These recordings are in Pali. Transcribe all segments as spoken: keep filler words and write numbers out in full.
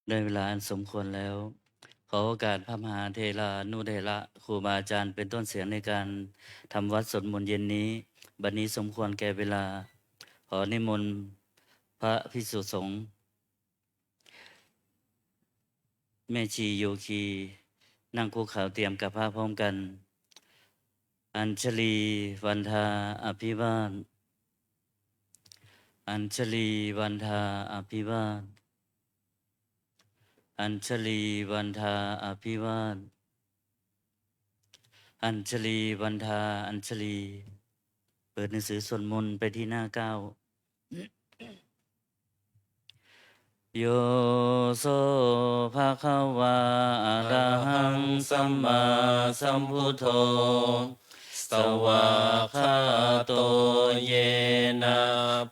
ได้เวลาอันสมควรแล้ว ขอโอกาสพระมหาเถรานุเถระครูบาอาจารย์เป็นต้นเสียงในการทำวัตรสวดมนต์เย็นนี้ บัดนี้สมควรแก่เวลา ขอนิมนต์พระภิกษุสงฆ์ แม่ชีโยคี นั่งคุกเข่าเตรียมกับพระพร้อมกัน Añjalī vandā abhivāda. Añjalī vandā abhivāda. Añjalī vandā abhivāda. Añjalī vandā añjalī. เปิดหนังสือสวดมนต์ไปที่หน้าเก้า Yo so bhagavā arahaṃ sammāsambuddho, svākkhāto yena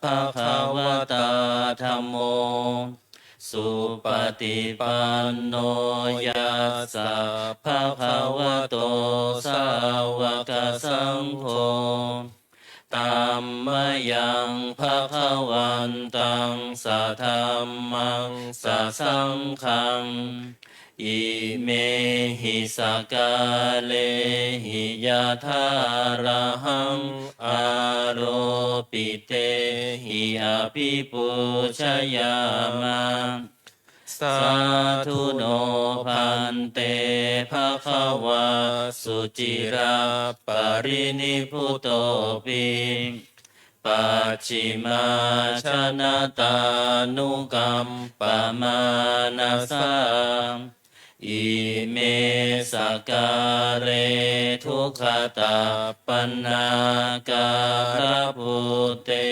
bhagavatā dhammo, supaṭipanno yassa bhagavato sāvakasaṅgho, tammayaṃ bhagavantaṃ sadhammaṃ sasaṅghaṃ, imehi sakkārehi yathārahaṃ āropitehi abhipūjayāma. Sādhu no bhante bhagavā suciraparinibbutopi pacchimājanatānukampamānasā ime sakkāre duggatapaṇṇākārabhūte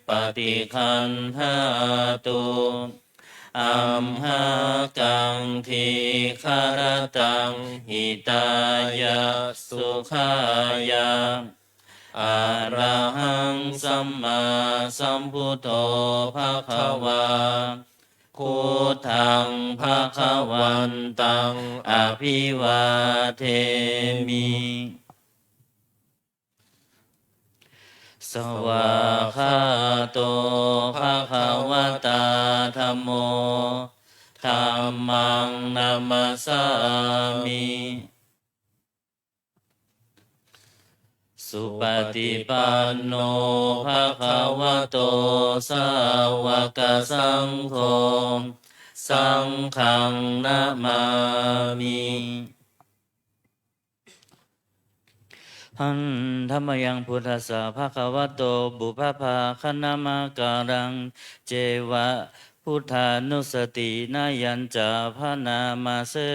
paṭiggaṇhātu amhākaṃ dīgharattaṃ hitāya sukhāya. Arahaṃ sammāsambuddho bhagavā, buddhaṃ bhagavantaṃ abhivādemi. Svākkhāto bhagavatā dhammo, dhammaṃ namassāmi. Supaṭipanno bhagavato sāvakasaṅgho, saṅghaṃ namāmi. Handa mayaṃ buddhassa bhagavato pubbabhāganamakāraṃ ceva buddhānussatinayañca bhaṇāma se.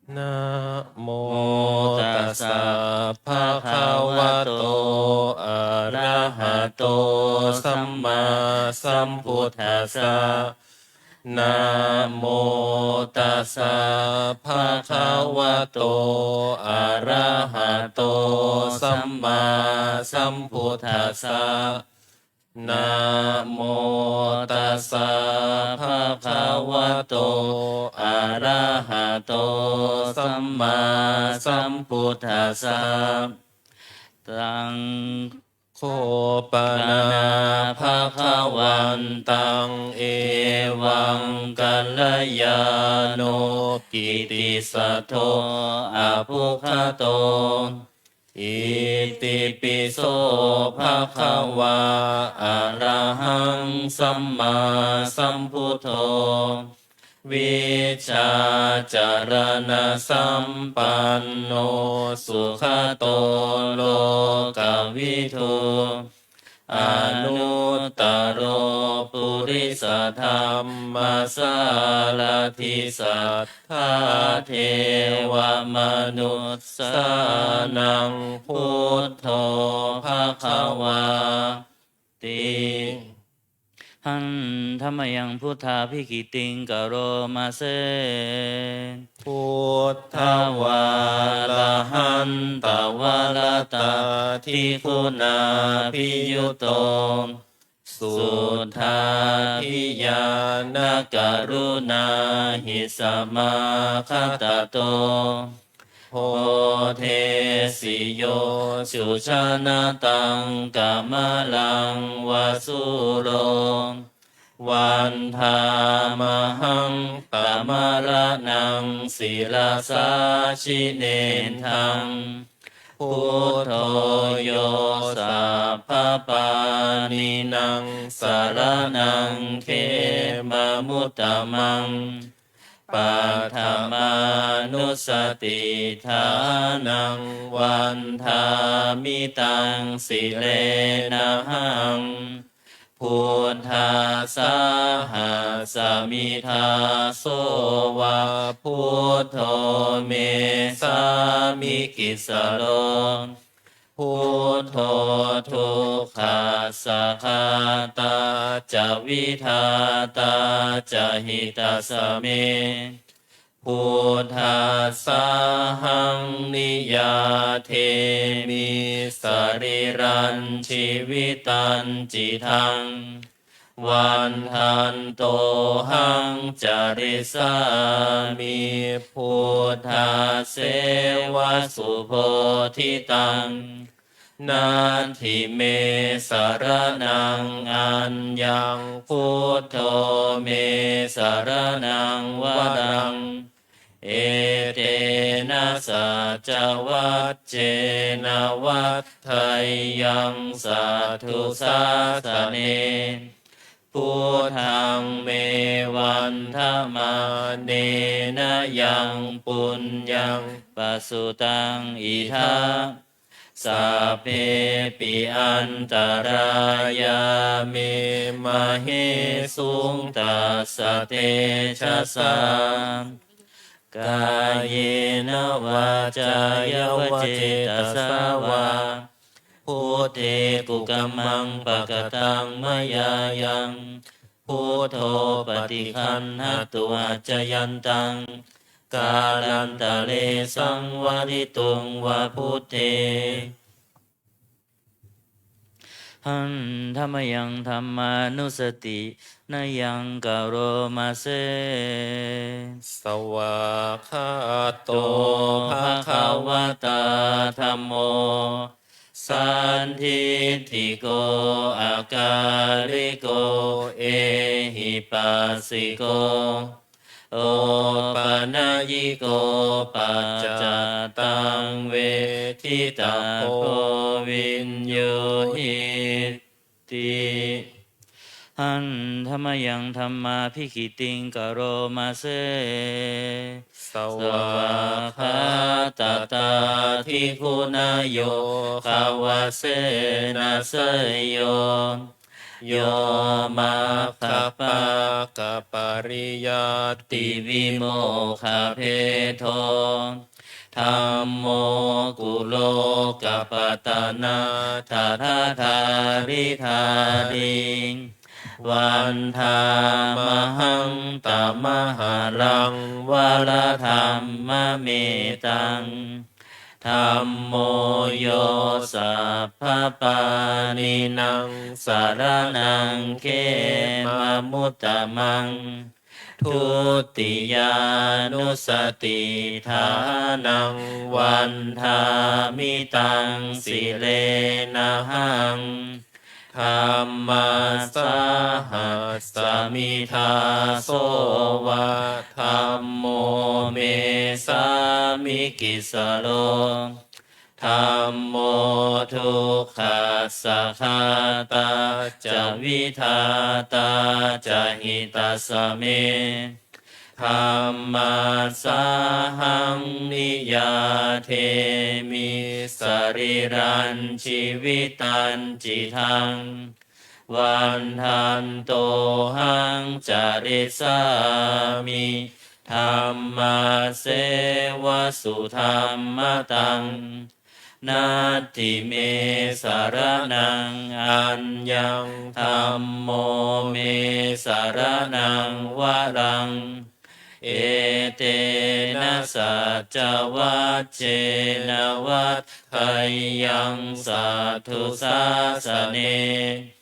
Namo tassa bhagavato arahato sammāsambuddhassa. Namo tassa bhagavato arahato sammāsambuddhassa. Namo tassa bhagavato arahato sammāsambuddhassa. Taṃ kho panā bhagavantaṃ evaṃ kalyāṇo kittisaddo abbhuggato. Itipi so bhagavā arahaṃ sammāsambuddho vijjācaraṇasampanno sugato lokavidū anuttaro purisadammasārathi satthā devamanussānaṃ buddho bhagavāti. Handa mayaṃ buddhābhigītiṃ karoma se. Buddhavārahantavaratādiguṇābhiyutto suddhādhiñāṇakaruṇāhi samāgatatto bodhesi yo sujanataṃ kamalaṃ va sūro Vandāmahaṃ tamaraṇaṃ sirasā jinendaṃ. Buddho yo sabbapāṇīnaṃ saraṇaṃ khemamuttamaṃ. Paṭhamānussatiṭṭhānaṃ vandāmi taṃ sirenahaṃ. Buddhassāhasmi dāso va, buddho me sāmikissaro. Buddho dukkhassa ghātā ca vidhātā ca hitassa me. Buddhassāhaṃ niyyādemi sarīrañjīvitañcidaṃ. Vandantohaṃ carissāmi buddhasseva subodhitaṃ. Natthi me saraṇaṃ aññaṃ, buddho me saraṇaṃ varaṃ. Etena saccavajjena vaḍḍheyyaṃ satthu sāsane. Buddhaṃ me vandamānena yaṃ puññaṃ pasutaṃ idha, sabbepi antarāyā me māhesuṃ tassa tejasā. Kāyena vācāya va cetasā vā, buddhe kukammaṃ pakataṃ mayā yaṃ, buddho paṭiggaṇhatu accayantaṃ, kālantare saṃvarituṃ va buddhe. Handa mayaṃ dhammānussatinayaṃ karoma se. Svākkhāto bhagavatā dhammo, sandiṭṭhiko akāliko ehipassiko, opanayiko paccattaṃ veditabbo viññūhīti. Handa mayaṃ dhammābhigītiṃ karoma se. Svākkhātatādiguṇayogavasena seyyo, yo maggapākapariyattivimokkhabhedo, dhammo kulokapatanā tadadhāridhārī, vandāmahaṃ tamaharaṃ varadhammametaṃ. Dhammo yo sabbapāṇīnaṃ saraṇaṃ khemamuttamaṃ, dutiyānussatiṭṭhānaṃ vandāmi taṃ sirenahaṃ. Dhammassāhasmi dāso va, dhammo me sāmikissaro. Dhammo dukkhassa ghātā ca vidhātā ca hitassa me. Dhammassāhaṃ niyyādemi sarīrañjīvitañcidaṃ. Vandantohaṃ carissāmi dhammasseva sudhammataṃ. Natthi me saraṇaṃ aññaṃ, dhammo me saraṇaṃ varaṃ. Etena saccavajjena vaḍḍheyyaṃ satthu sāsane.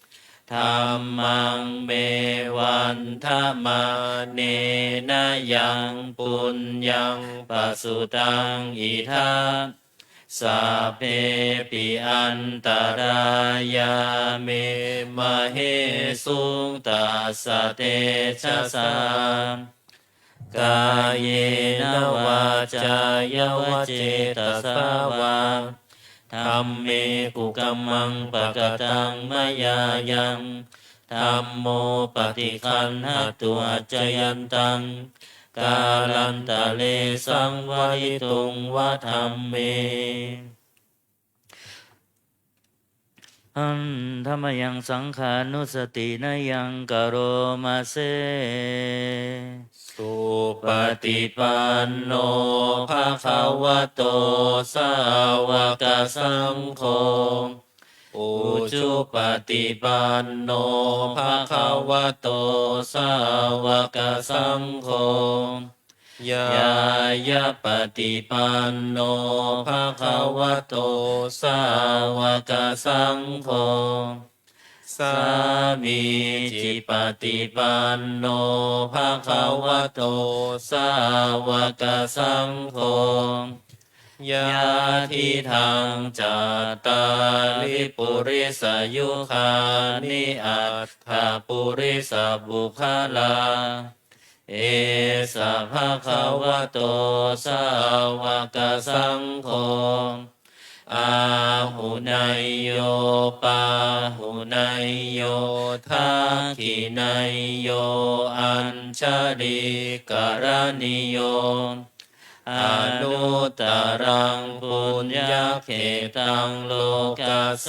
Dhammaṃ me vandamānena yaṃ puññaṃ pasutaṃ idha, Sabbepi antarāyā me māhesuṃ tassa tejasā. Kāyena vācāya va cetasā vā, dhamme kukammaṃ pakataṃ mayā yaṃ, dhammo paṭiggaṇhatu accayantaṃ, kālantare saṃvarituṃ va dhamme. Handa mayaṃ saṅghānussatinayaṃ karoma se. Supaṭipanno bhagavato sāvakasaṅgho, ujupaṭipanno bhagavato sāvakasaṅgho, ñāyapaṭipanno bhagavato sāvakasaṅgho, sāmīcipaṭipanno bhagavato sāvakasaṅgho, yadidaṃ cattāri purisayugāni aṭṭha purisapuggalā, esa bhagavato sāvakasaṅgho, āhuneyyo pāhuneyyo dakkhiṇeyyo añjalikaraṇīyo, anuttaraṃ puññakkhettaṃ lokassāti.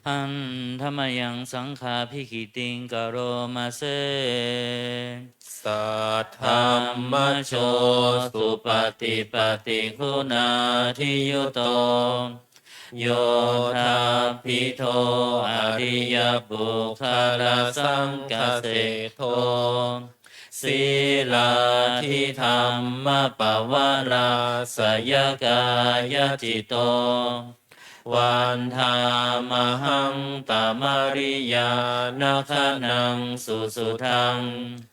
Handa mayaṃ saṅghābhigītiṃ karoma se. Saddhammajo supaṭipattiguṇādiyutto, yoṭṭhabbidho ariyapuggalasaṅghaseṭṭho, sīlādidhammapavarāsayakāyacitto, vandāmahaṃ tamariyāna gaṇaṃ susuddhaṃ.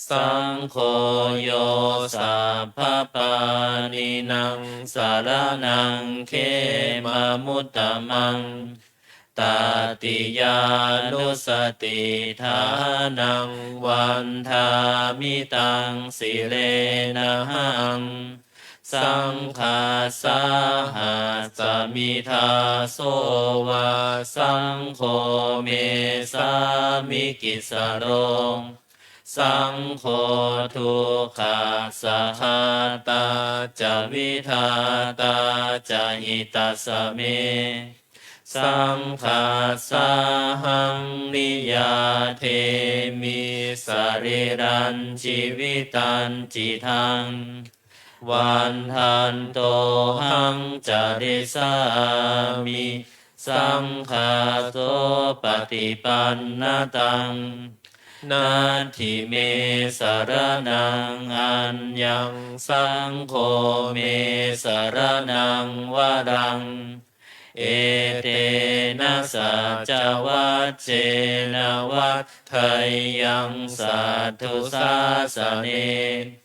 Saṅgho yo sabbapāṇīnaṃ saraṇaṃ khemamuttamaṃ, tatiyānussatiṭṭhānaṃ vandāmi taṃ sirenahaṃ. Saṅghassāhasmi dāso va, saṅgho me sāmikissaro, saṅgho dukkhassa ghātā ca vidhātā ca hitassa me. Saṅghassāhaṃ niyyādemi sarīrañjīvitañcidaṃ, vandantohaṃ carissāmi saṅghassopaṭipannataṃ. Natthi me saraṇaṃ aññaṃ, saṅgho me saraṇaṃ varaṃ, etena saccavajjena vaḍḍheyyaṃ satthu sāsane.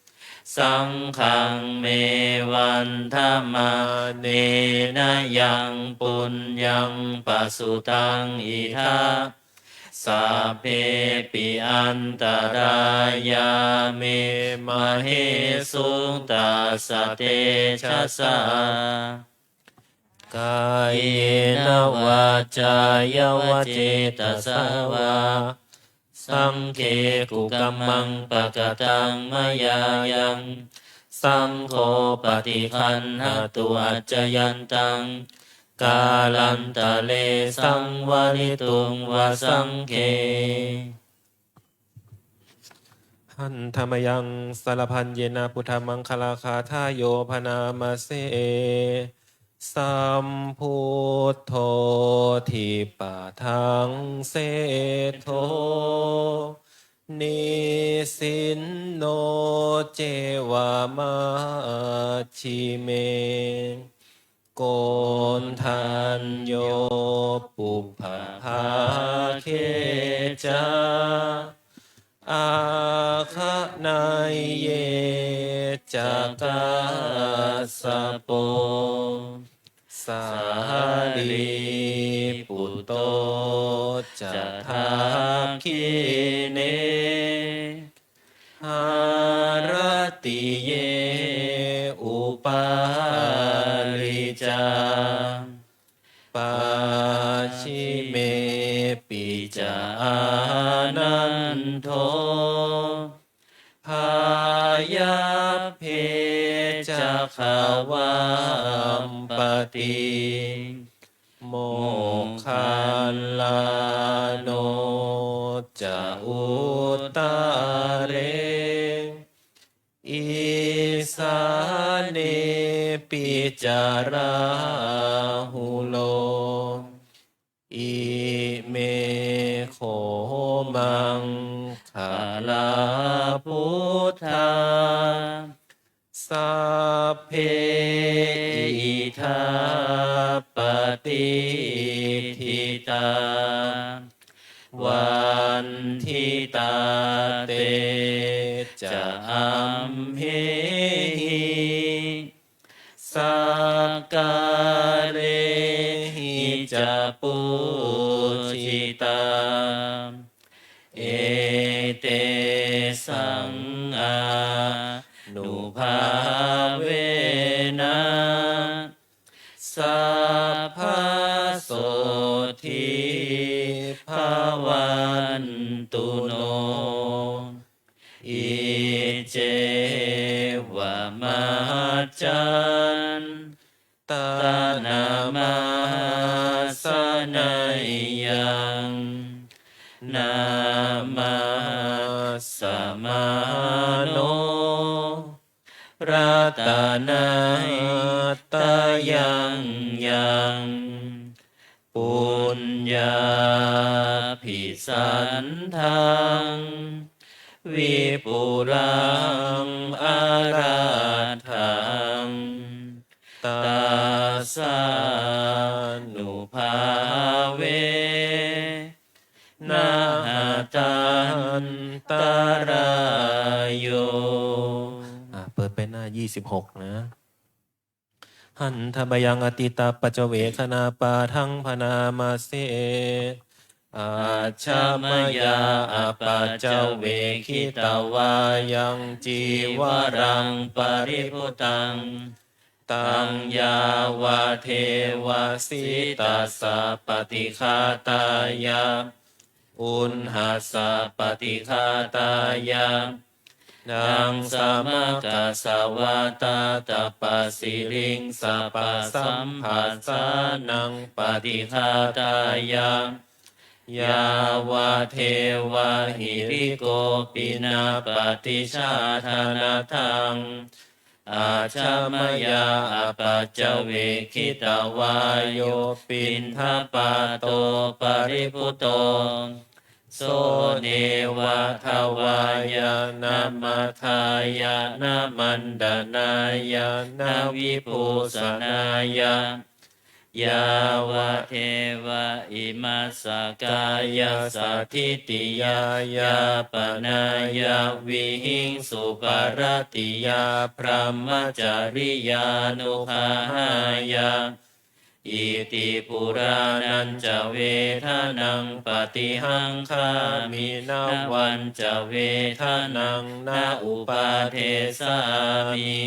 Saṅghaṃ me vandamānena yaṃ puññaṃ pasutaṃ idha, sabbepi antarāyā me māhesuṃ tassa tejasā. Kāyena vācāya va cetasā vā, saṅghe kukammaṃ pakataṃ mayā yaṃ, saṅgho paṭiggaṇhatu accayantaṃ, kālantare saṃvarituṃ va saṅghe. Handa mayaṃ sallabbhaññena buddhamangalagathayo bhaṇāma se. Sambuddho dipadaṃ seṭṭho, nisinno ceva majjhime, koṇḍañño pubbabhāge ca āgaṇeyye ca Kassapo, Sārīputto ca dakkhiṇe, haratiye upāli ca, pacchimepi ca Ānando, byāpputthe ca gavampati. Moggallāno ca uttare, isānepi ca Rāhulo. Ime kho maṅgalā buddhā, sabbe idha patiṭṭhitā, vanditā te ca amhehi, sakkārehi ca pūjitā. Etesaṃ ānubhāvena sabbasotthī bhavantu no. Iccevam ajjhattamanassaneyyaṃ namassamāno ratanattayaṃ yaṃ puññābhisandaṃ vipulaṃ alatthaṃ, tassānubhāvena hatantarāyo. อ่ะ เปิดไปหน้า ยี่สิบหก นะ Handa mayaṃ atītapaccavekkhaṇapāṭhaṃ bhaṇāma se. Ajja mayā apaccavekkhitvā yaṃ cīvaraṃ paribhuttaṃ, taṃ yāvadeva sītassa paṭighātāya, uṇhassa paṭighātāya, ḍaṃsamakasavātātapasiriṃsapasamphassānaṃ paṭighātāya, yāvadeva hirikopinapaṭicchādanatthaṃ. Ajja mayā apaccavekkhitvā yo piṇḍapāto paribhutto, so neva davāya na madāya na maṇḍanāya na vibhūsanāya, yāvadeva imassa kāyassa ṭhitiyā yāpanāya vihiṃsuparatiyā brahmacariyānuggahāya. Iti purāṇañca vedanaṃ paṭihaṅkhāmi, navañca vedanaṃ na uppādessāmi.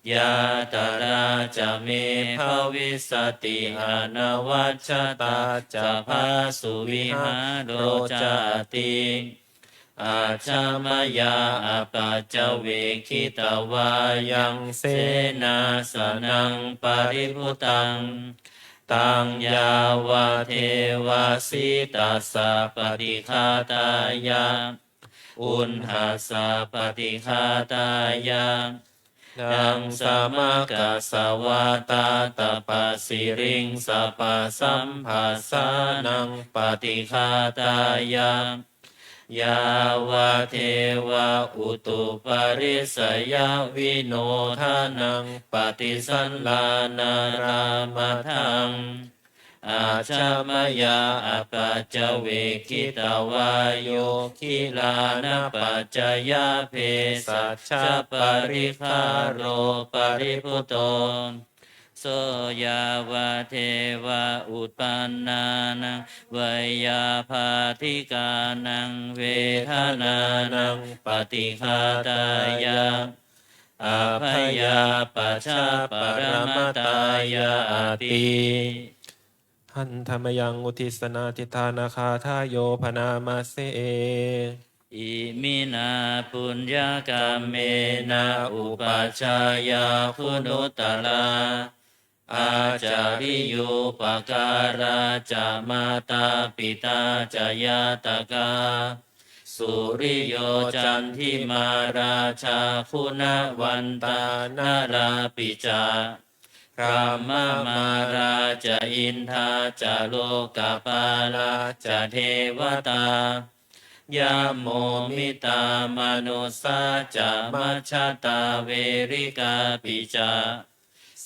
Yātrā ca me bhavissati anavajjatā ca phāsuvihāro cāti. Ajja mayā apaccavekkhitvā yaṃ senāsanaṃ paribhuttaṃ, taṃ yāvadeva sītassa paṭighātāya, uṇhassa paṭighātāya, ḍaṃsamakasavātātapasiriṃsapasamphassānaṃ paṭighātāya, yāvadeva utuparissayavinodanaṃ paṭisallānārāmatthaṃ. ajja mayā apaccavekkhitvā yo gilānapaccayabhesajjaparikkhāro paribhutto, so yāvadeva uppannānaṃ veyyābādhikānaṃ vedanānaṃ paṭighātāya abyāpajjhaparamatāyāti. Handa mayaṃ uddissa nādidhānagāthāyo bhaṇāma se. Iminā puññakammena upajjhāyā guṇuttarā, ācariyūpakārā ca mātā pitā ca ñātakā, suriyo candimā rājā guṇavantā narāpi ca, brahmamārā ca indā ca lokapālā ca devatā, yamo mittā manussā ca majjhattā verikāpi ca,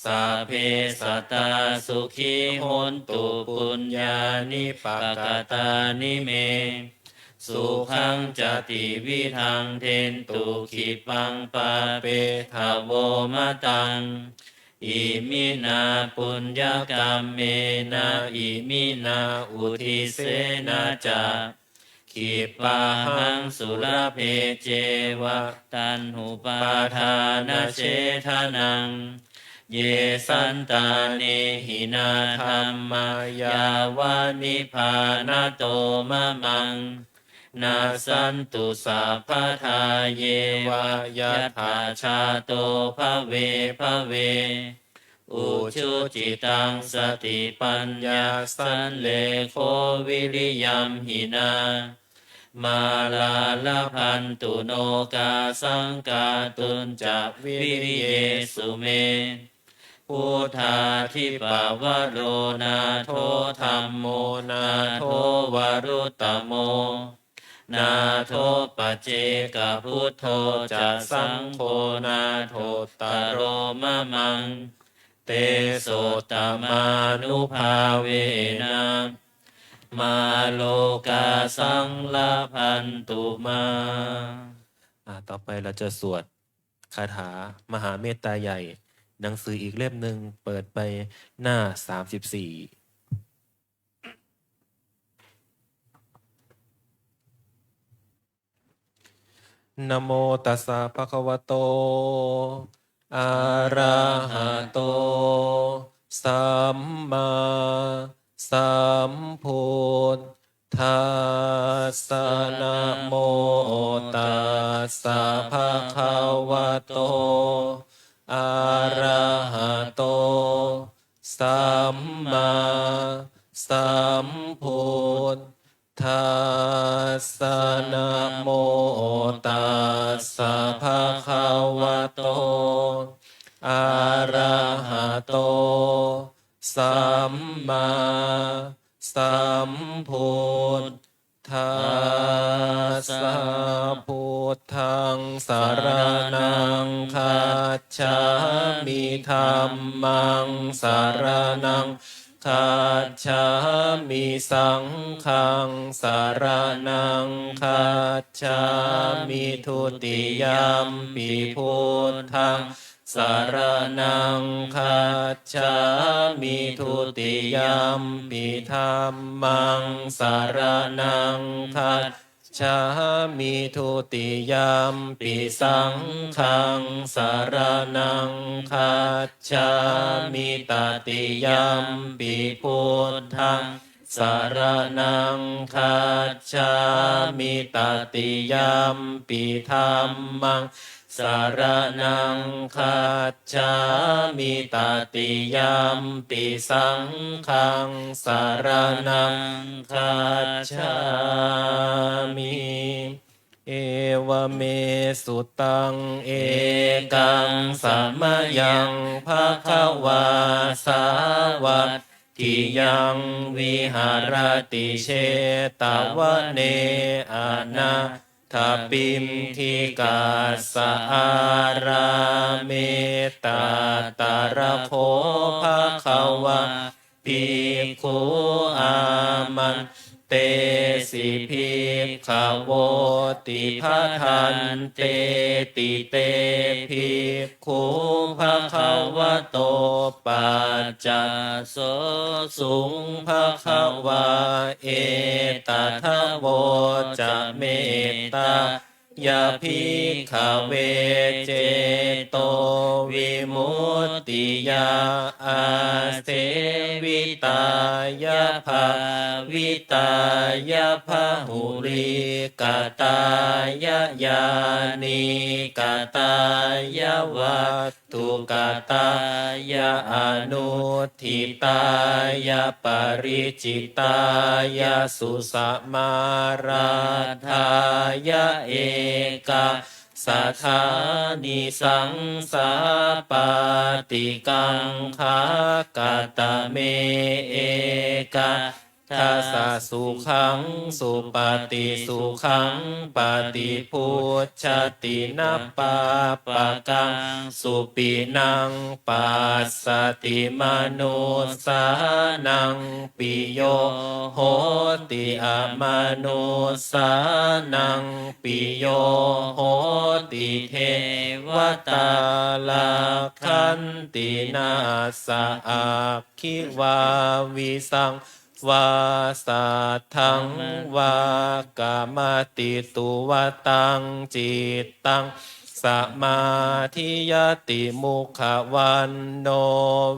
sabbe sattā sukhī hontu puññāni pakatāni me, sukhañca tividhaṃ dentu khippaṃ pāpetha vo mataṃ. Iminā puññakammena iminā uddissena ca khippāhaṃ sulabhe ceva taṇhupādānachedanaṃ, ye santāne hinā dhammā yāva nibbānato mamaṃ, nassantu sabbadā yeva yattha jāto bhave bhave. Ujucittaṃ satipaññā sallekho viriyamhinā, mārā labhantu nokāsaṃ kātuñca viriyesu me. Buddhādhipavaro nātho dhammo nātho varuttamo, nātho paccekabuddho ca saṅgho nāthottaro mamaṃ, tesottamānubhāvena mārokāsaṃ labhantu mā. อ่า ต่อไปเราจะสวดคาถามหาเมตตาใหญ่ หนังสืออีกเล่มหนึ่ง เปิดไปหน้า สามสิบสี่ Namo tassa bhagavato arahato sammāsambuddhassa. Namo tassa bhagavato arahato sammāsambuddhassa. Namo tassa bhagavato arahato sammāsambuddhassa. Buddhaṃ saraṇaṃ gacchāmi. Dhammaṃ saraṇaṃ gacchāmi. Saṅghaṃ saraṇaṃ gacchāmi. Dutiyampi buddhaṃ saraṇaṃ gacchāmi. Dutiyampi dhammaṃ saraṇaṃ gacchāmi. Dutiyampi saṅghaṃ saraṇaṃ gacchāmi. Tatiyampi buddhaṃ saraṇaṃ gacchāmi. Tatiyampi dhammaṃ saraṇaṃ gacchāmi. Tatiyampi saṅghaṃ saraṇaṃ gacchāmi. Evaṃ me sutaṃ. Ekaṃ samayaṃ bhagavā sāvatthiyaṃ viharati jetavane anāthapiṇḍikassa ārāme. Tatra kho bhagavā bhī bhikkhu āmantesi bhikkhavo ti. Bhadanteti te bhikkhū bhagavato paccassosuṃ. Bhagavā etadavoca: Mettāya bhikkhave cetovimuttiyā āsevitāya bhāvitāya bahulīkatāya yānīkatāya vatthukatāya anuṭṭhitāya parici- tāya susamāraddhāya ekasadānisaṃsā pāṭikaṅkhā. Katame ekadasa sukhaṃ supati, sukhaṃ paṭibujjhati, na pāpakaṃ supinaṃ passati, manussānaṃ piyo hoti, amanussānaṃ piyo hoti, devatā rakkhanti, nāssa aggi vā visaṃ vā satthaṃ vā kamati, tuvaṭaṃ cittaṃ samādhiyati, mukhavaṇṇo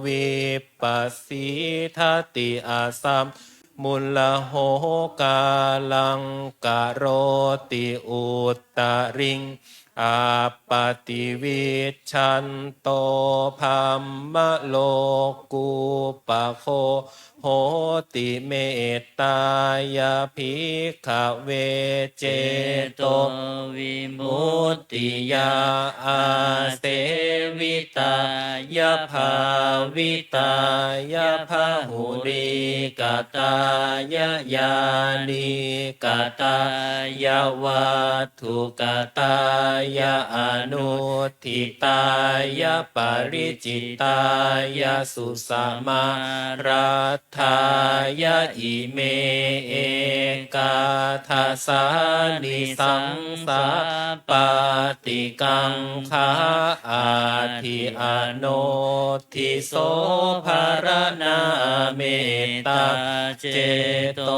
vippasīdati, asammūḷho kālaṃ karoti, uttariṃ appaṭivijjhanto brahmalokūpago hoti. Mettāya bhikkhave cetovimuttiyā āsevitāya bhāvitāya bahulīkatāya yānīkatāya vatthukatāya anuṭṭhitāya parici- tāya susamāraddhāya ime ekādasānisaṃsā pāṭikaṅkhā. Atthi ano- tthi so pharaṇā mettā ceto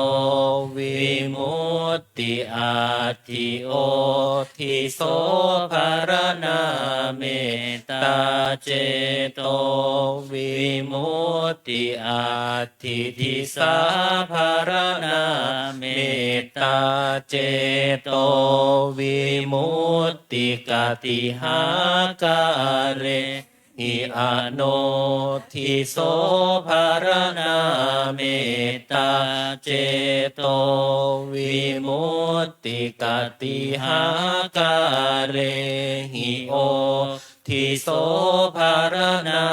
vimutti. Atthi othi so pharaṇā mettā ceto vimutti. Atthi disā pharaṇā mettā ceto vimutti. Katīhākāre hi ano thi so pharaṇā mettā ceto vimutti. Katīhākāre hi o thi so pharaṇā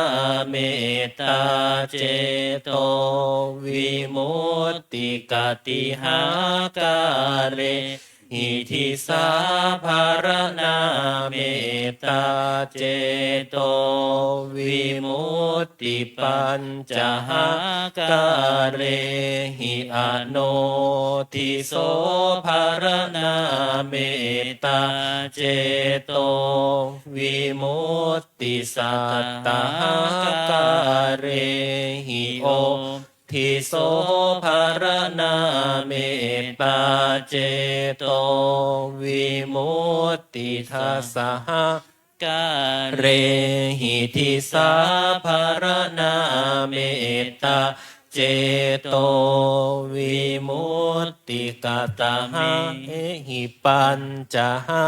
mettā ceto vimutti. Katīhākāre hi disā pharaṇā mettā ceto vimutti. Pañcahākāre hi ano thi so pharaṇā mettā ceto vimutti. Sattahākāre hi o thi so pharaṇā mettā ceto vimutti. Dasahākāre hi disā pharaṇā mettā ceto vimutti. Katame hi pañcahā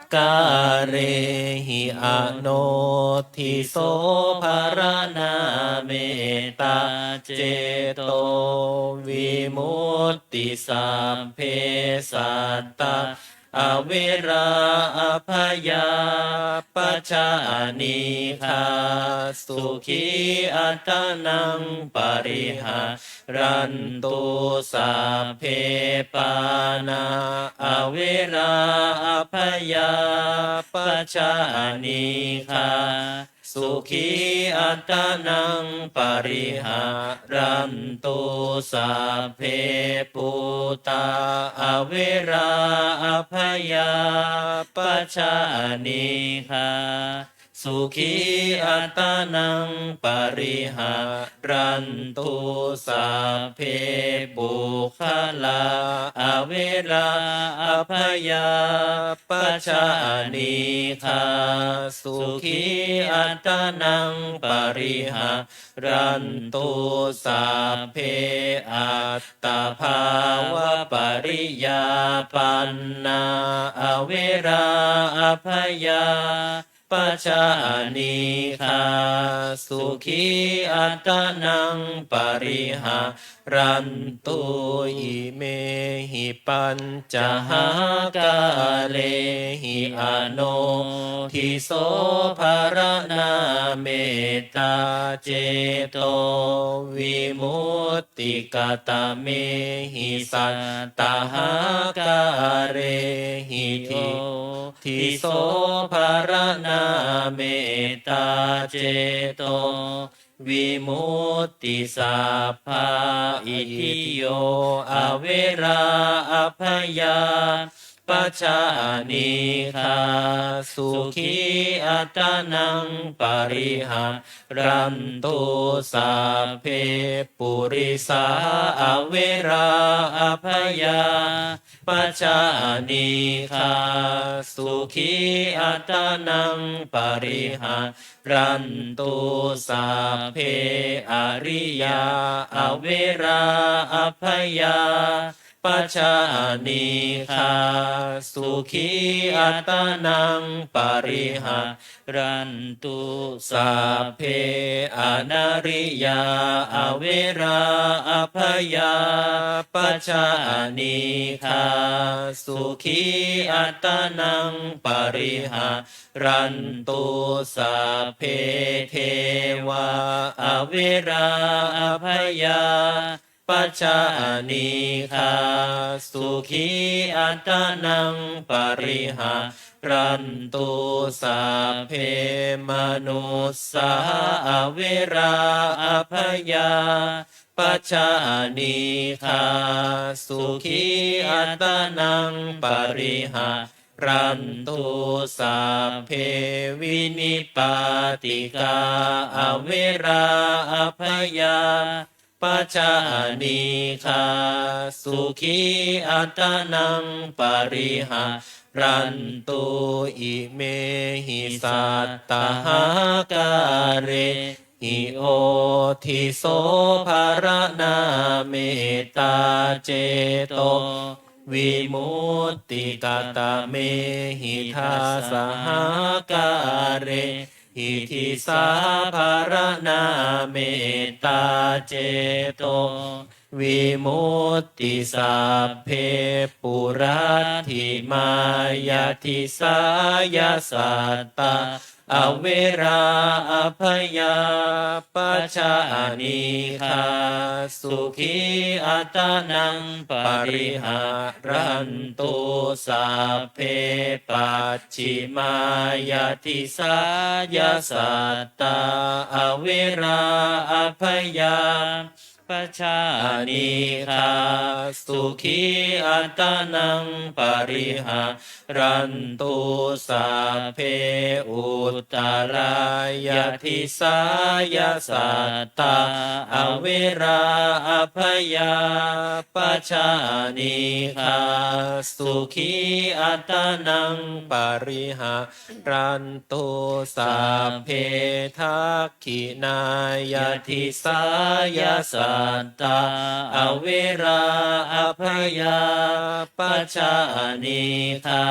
kāre hi ano thi so pharaṇā mettā ceto vimutti. Sabbe sattā averā abyāpajjhā anīghā sukhī attānaṃ pariharantu. Sabbe pāṇā averā abyāpajjhā anīghā sukhī attānaṃ pariharantu. Sabbe bhūtā averā abyāpajjhā anīghā sukhī attānaṃ pariharantu. Sabbe puggalā averā abyāpajjhā anīghā sukhī attānaṃ pariharantu. Sabbe attabhāvapariyāpannā averā abyā pajjhā anīghā sukhī attānaṃ pariharantu. Imehi pañcahākārehi anodhisopharaṇā mettācetovimutti. Katamehi sattahākārehi dhi- disopharaṇā mettācetovimutti. Sabbā itthiyo averā abyā pajjhā anīghā sukhī attānaṃ pariharantu. Sabbe purisā averā abyā pajjhā anīghā sukhī attānaṃ pariharantu. Sabbe ariyā averā abyā pajjhā anīghā sukhī attānaṃ pariharantu. Sabbe anariyā averā abyā pajjhā anīghā sukhī attānaṃ pariharantu. Sabbe devā averā abyā pajjhā anīghā sukhī attānaṃ pariharantu. Sabbe manussā averā abyā pajjhā anīghā sukhī attānaṃ pariharantu. Sabbe vinipātikā averā abyā pajjhā anīghā sukhī attānaṃ pariharantu. Imehi sattahākārehi odhisopharaṇā mettācetovimutti. Katamehi dasahākārehi disāpharaṇā mettācetovimutti. Sabbe puratthimāya disāya sattā averā abyā pajjhā anīghā sukhī attānaṃ pariharantu. Sabbe pacchimāya disāya sattā averā abyā pajjhā anīghā sukhī attānaṃ pariharantu. Sabbe uttarāya disāya sattā averā abyā pajjhā anīghā sukhī attānaṃ pariharantu. Sabbe dakkhiṇāya disāya sattā sattā averā abyāpajjhā anīghā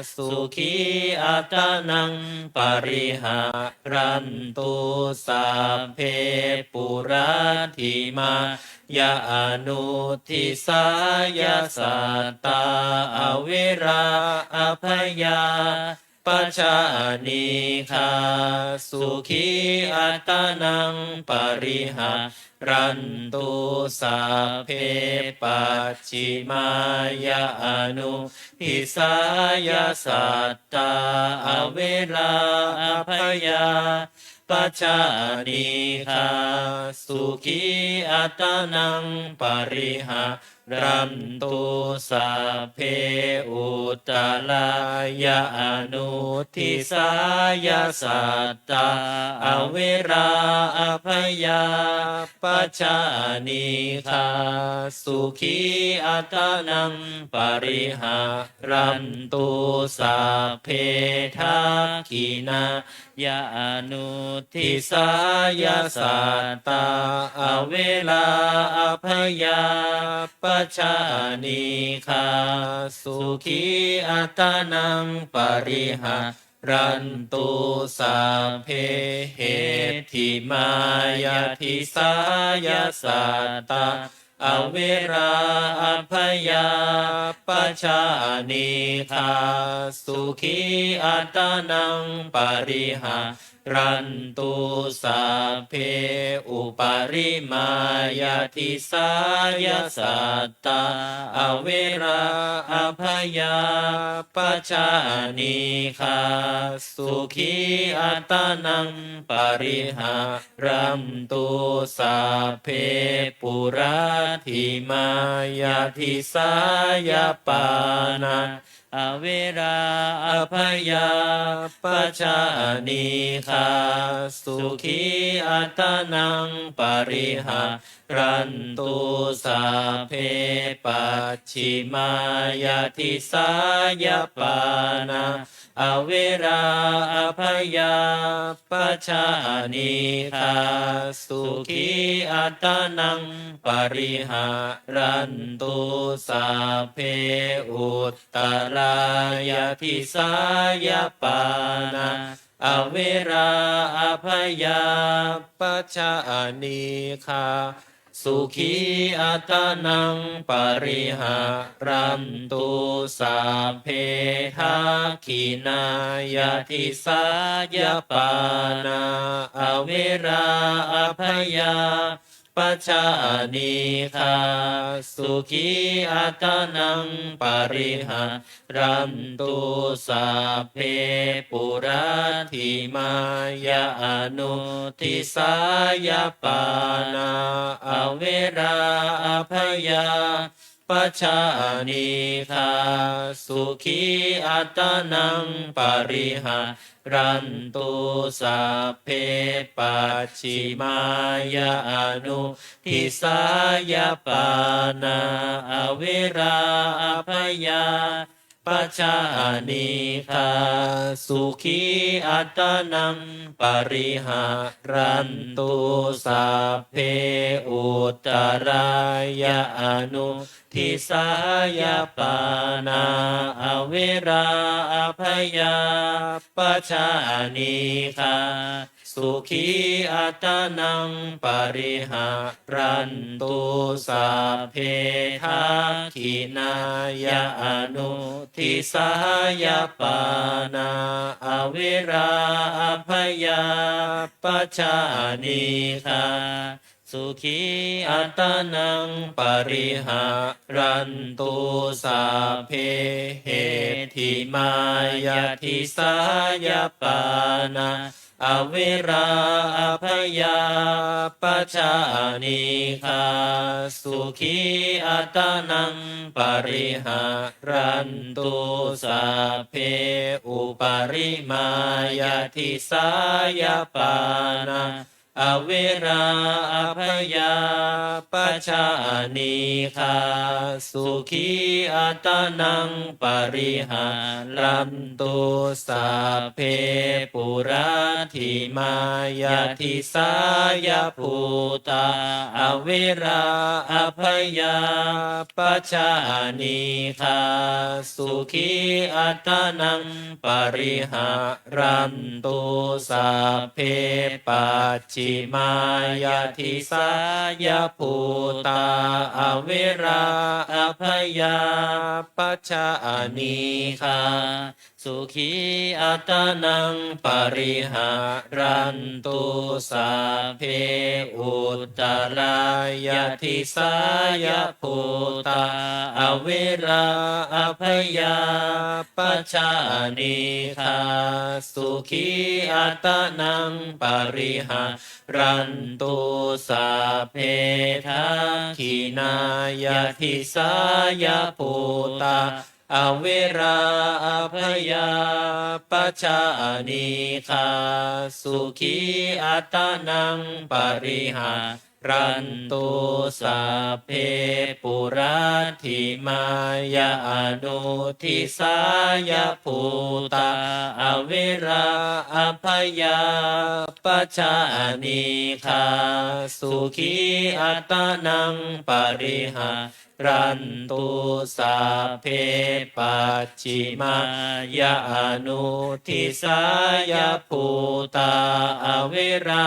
sukhī attānaṃ pariharantu. Sabbe puratthimāya anudisāya sattā averā abyā pajjhā anīghā sukhī attānaṃ pariharantu. Sabbe pacchimāya anudisāya sattā averā abyā pajjhā anīghā sukhī attānaṃ pariharantu. Sabbe uttarāya anudisāya sattā averā abyā pajjhā anīghā sukhī attānaṃ pariharantu. Sabbe dakkhiṇā ya anudisāya sattā averā abyā pajjhā anīghā sukhī attānaṃ pariharantu. Sabbe heṭṭhimāya disāya sattā averā abyā pajjhā anīghā sukhī attānaṃ pariharantu. Sabbe uparimāya disāya sattā averā abyā pajjhā anīghā sukhī attānaṃ pariharantu. Sabbe puratthimāya disāya pāṇā averā abyā pajjhā anīghā sukhī attānaṃ pariharantu. Sabbe pacchimāya disāya pāṇā averā abyā pajjhā anīghā sukhī attānaṃ pariharantu. Sabbe uttarāya disāya pāṇā averā abyā pajjhā anīghā sukhī attānaṃ pariharantu. Sabbe dakkhiṇāya disāya pāṇā averā abyā pajjhā anīghā sukhī attānaṃ pariharantu. Sabbe puratthimāya anudisāya pāṇā averā abyā pajjhā anīghā sukhī attānaṃ pariharantu. Sabbe pacchimāya anudisāya pāṇā averā abyā pajjhā anīghā sukhī attānaṃ pariharantu. Sabbe uttarāya anudisāya pāṇā averā abyā pajjhā anīghā sukhī attānaṃ pariharantu. Sabbe dakkhiṇāya anudisāya pāṇā averā abyā pajjhā anīghā sukhī attānaṃ pariharantu. Sabbe heṭṭhimāya disāya pāṇā averā abyā pajjhā anīghā sukhī attānaṃ pariharantu. Sabbe uparimāya disāya pāṇā averā abyāpajjhā anīghā sukhī attānaṃ pariharantu. Sabbe puratthimāya disāya bhūtā averā abyāpajjhā anīghā sukhī attānaṃ pariharantu. Sabbe pacchimāya disāya bhūtā averā abyāpajjhā anīghā sukhī attānaṃ pariharantu. Sabbe uttarāya disāya bhūtā averā abyāpajjhā anīghā sukhī attānaṃ pariharantu. Sabbe dakkhiṇāya disāya bhūtā averā abyāpajjhā anīghā sukhī attānaṃ pariharantu. Sabbe puratthimāya anudisāya bhūtā averā abyāpajjhā anīghā sukhī attānaṃ pariharantu. Sabbe pacchimāya anudisāya bhūtā averā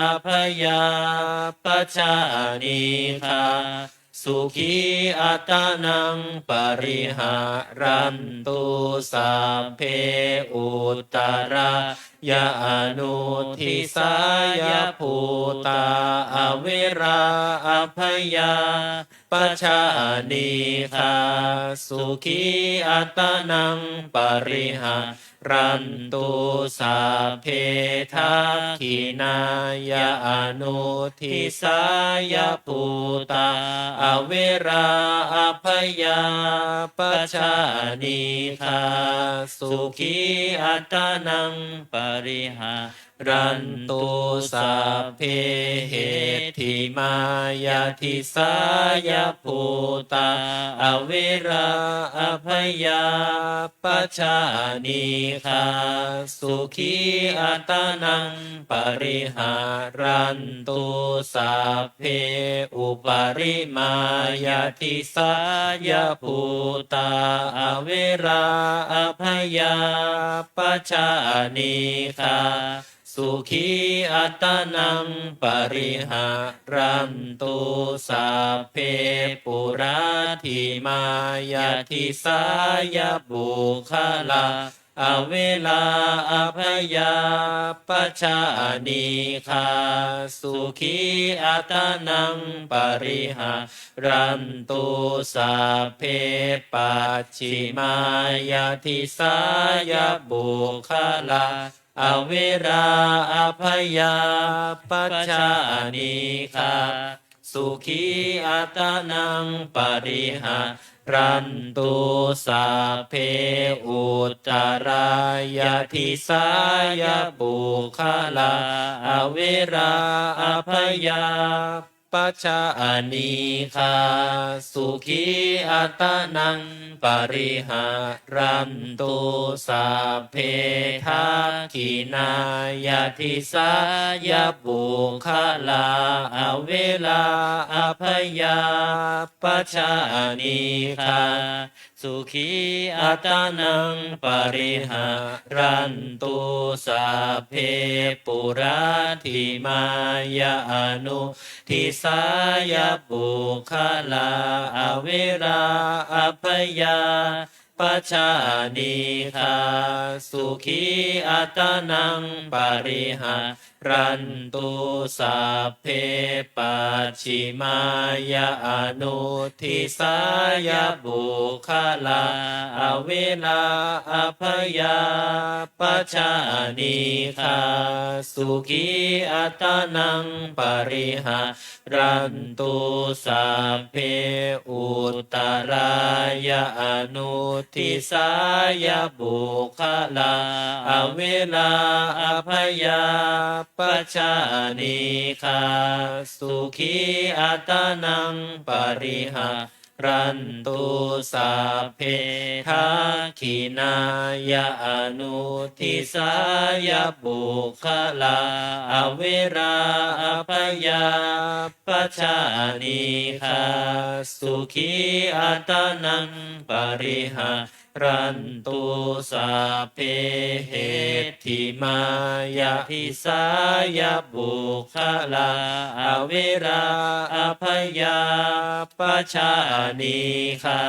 abyāpajjhā anīghā sukhī attānaṃ pariharantu. Sabbe uttarāya anudisāya bhūtā averā abyāpajjhā anīghā sukhī attānaṃ pariharantu. Sabbe dakkhiṇāya anudisāya bhūtā averā abyāpajjhā anīghā sukhī attānaṃ pariharantu. Sabbe heṭṭhimāya disāya bhūtā averā abyāpajjhā anīghā sukhī attānaṃ pariharantu. Sabbe uparimāya disāya bhūtā averā abyāpajjhā anīghā sukhī attānaṃ pariharantu. Sabbe puratthimāya disāya puggalā averā abyāpajjhā anīghā sukhī attānaṃ pariharantu. Sabbe pacchimāya disāya puggalā averā abyāpajjhā anīghā sukhī attānaṃ pariharantu. Sabbe uttarāya disāya puggalā averā abyāpajjhā anīghā sukhī attānaṃ pariharantu. Sabbe dakkhiṇāya disāya puggalā averā abyāpajjhā anīghā sukhī attānaṃ pariharantu. Sabbe puratthimāya anudisāya puggalā averā abyāpajjhā anīghā sukhī attānaṃ pariha rantu. Sabbe pacchimāya anudisāya puggalā averā abyāpajjhā anīghā sukhī attānaṃ pariharantu. Sabbe uttarāya anudisāya puggalā averā abyāpajjhā pajānīgha. Sukhī attānaṃ pariharantu sabbe dakkhiṇāya anuddisāya puggalā averā abyāpajjhapānīgā. Sukhī attānaṃ pariharantu sabbe heṭṭhimāya disāya puggalā averā abyāpajjhapānīgā.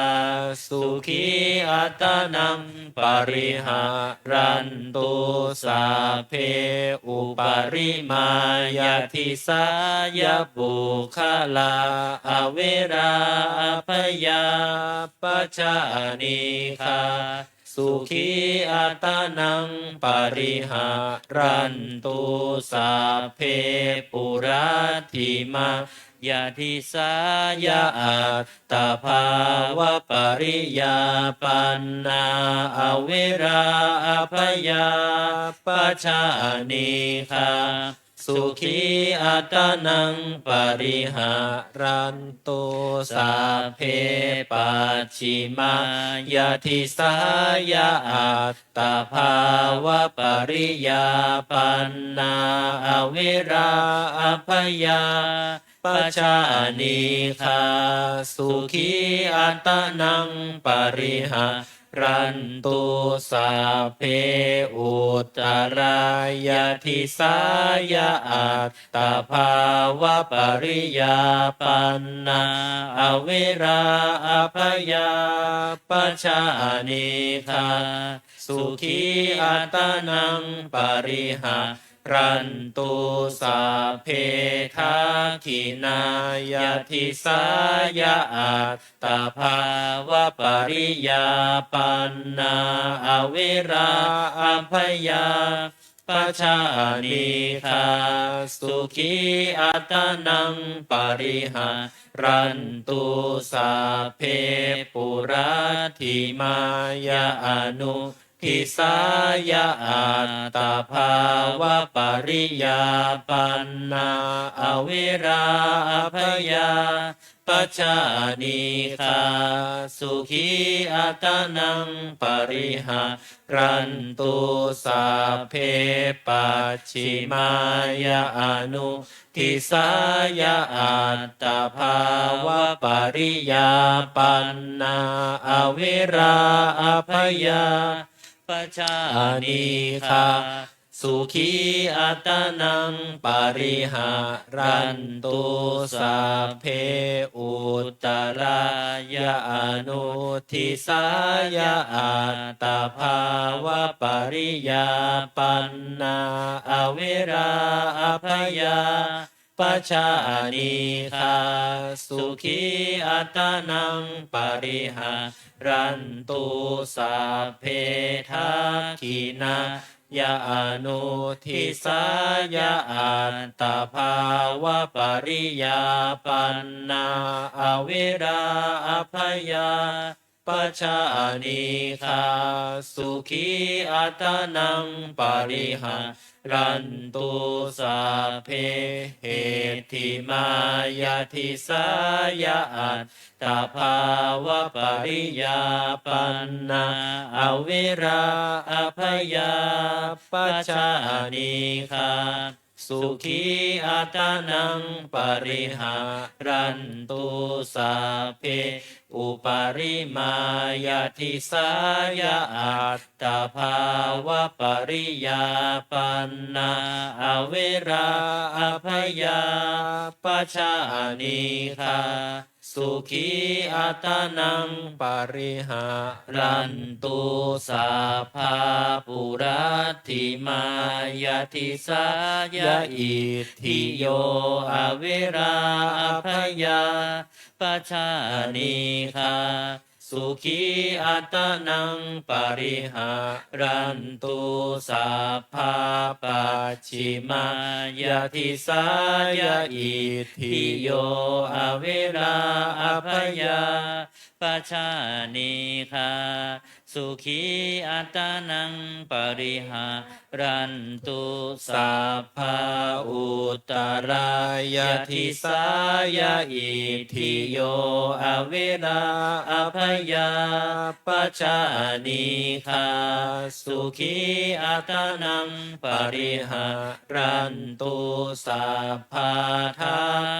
Sukhī attānaṃ pariharantu sabbe uparimāya disāya puggalā averā abyāpajjhapānīgā. Sukhī attānaṃ pariharantu sabbe puratthimāya disāya aṭṭhābhāvapariyāpannā averā abyāpajjhapānīgā. Sukhī attānaṃ pariharantu sabbe pacchimāya disāya aṭṭhābhāvapariyāpannā averā abyāpajjhapānīgā. Sukhī attānaṃ pariha rantu sabbe uttarāya disāya aṭṭhābhāvapariyāpannā averā abyāpajjhapānīgā. Sukhī attānaṃ pariharantu sabbe dakkhiṇāya disāya aṭṭhābhāvapariyāpannā averā abyāpajjhapānīgā. Sukhī attānaṃ pariharantu sabbe puratthimāya anu disāya aṭṭhābhāvapariyāpannā averā abyāpajjhapānīgā. Sukhī attānaṃ pariharantu sabbe pacchimāya anu disāya aṭṭhābhāvapariyāpannā averā abyāpajjhapānīgā. Sukhī attānaṃ pariharantu sabbe uttarāya anu disāya aṭṭhābhāvapariyāpannā averā abyāpajjhapānīgā. Sukhī attānaṃ pariharantu sabbe dakkhiṇā ya anu disāya aṭṭhābhāvapariyāpannā averā abyāpajjhapānīgā. Sukhī attānaṃ pariharantu sabbe heṭṭhimāya disāya aṭṭhābhāvapariyāpannā averā abyāpajjhapānīgā. Sukhī attānaṃ pariharantu sabbe uparimāya disāya aṭṭhābhāvapariyāpannā averā abyāpajjhapānīgā. Sukhī attānaṃ pariharantu sabbā puratthimāya disāya itthiyo averā abyāpajjhapānīgā. Sukhī attānaṃ pariharantu sabbā pacchimāya disāya itthiyo averā abyā pajānīgha, sukhī attānaṃ pariharantu sabbā. Uttarāya disāya itthiyo averā abyāpajjhā anīghā sukhī attānaṃ pariharantu sabbā.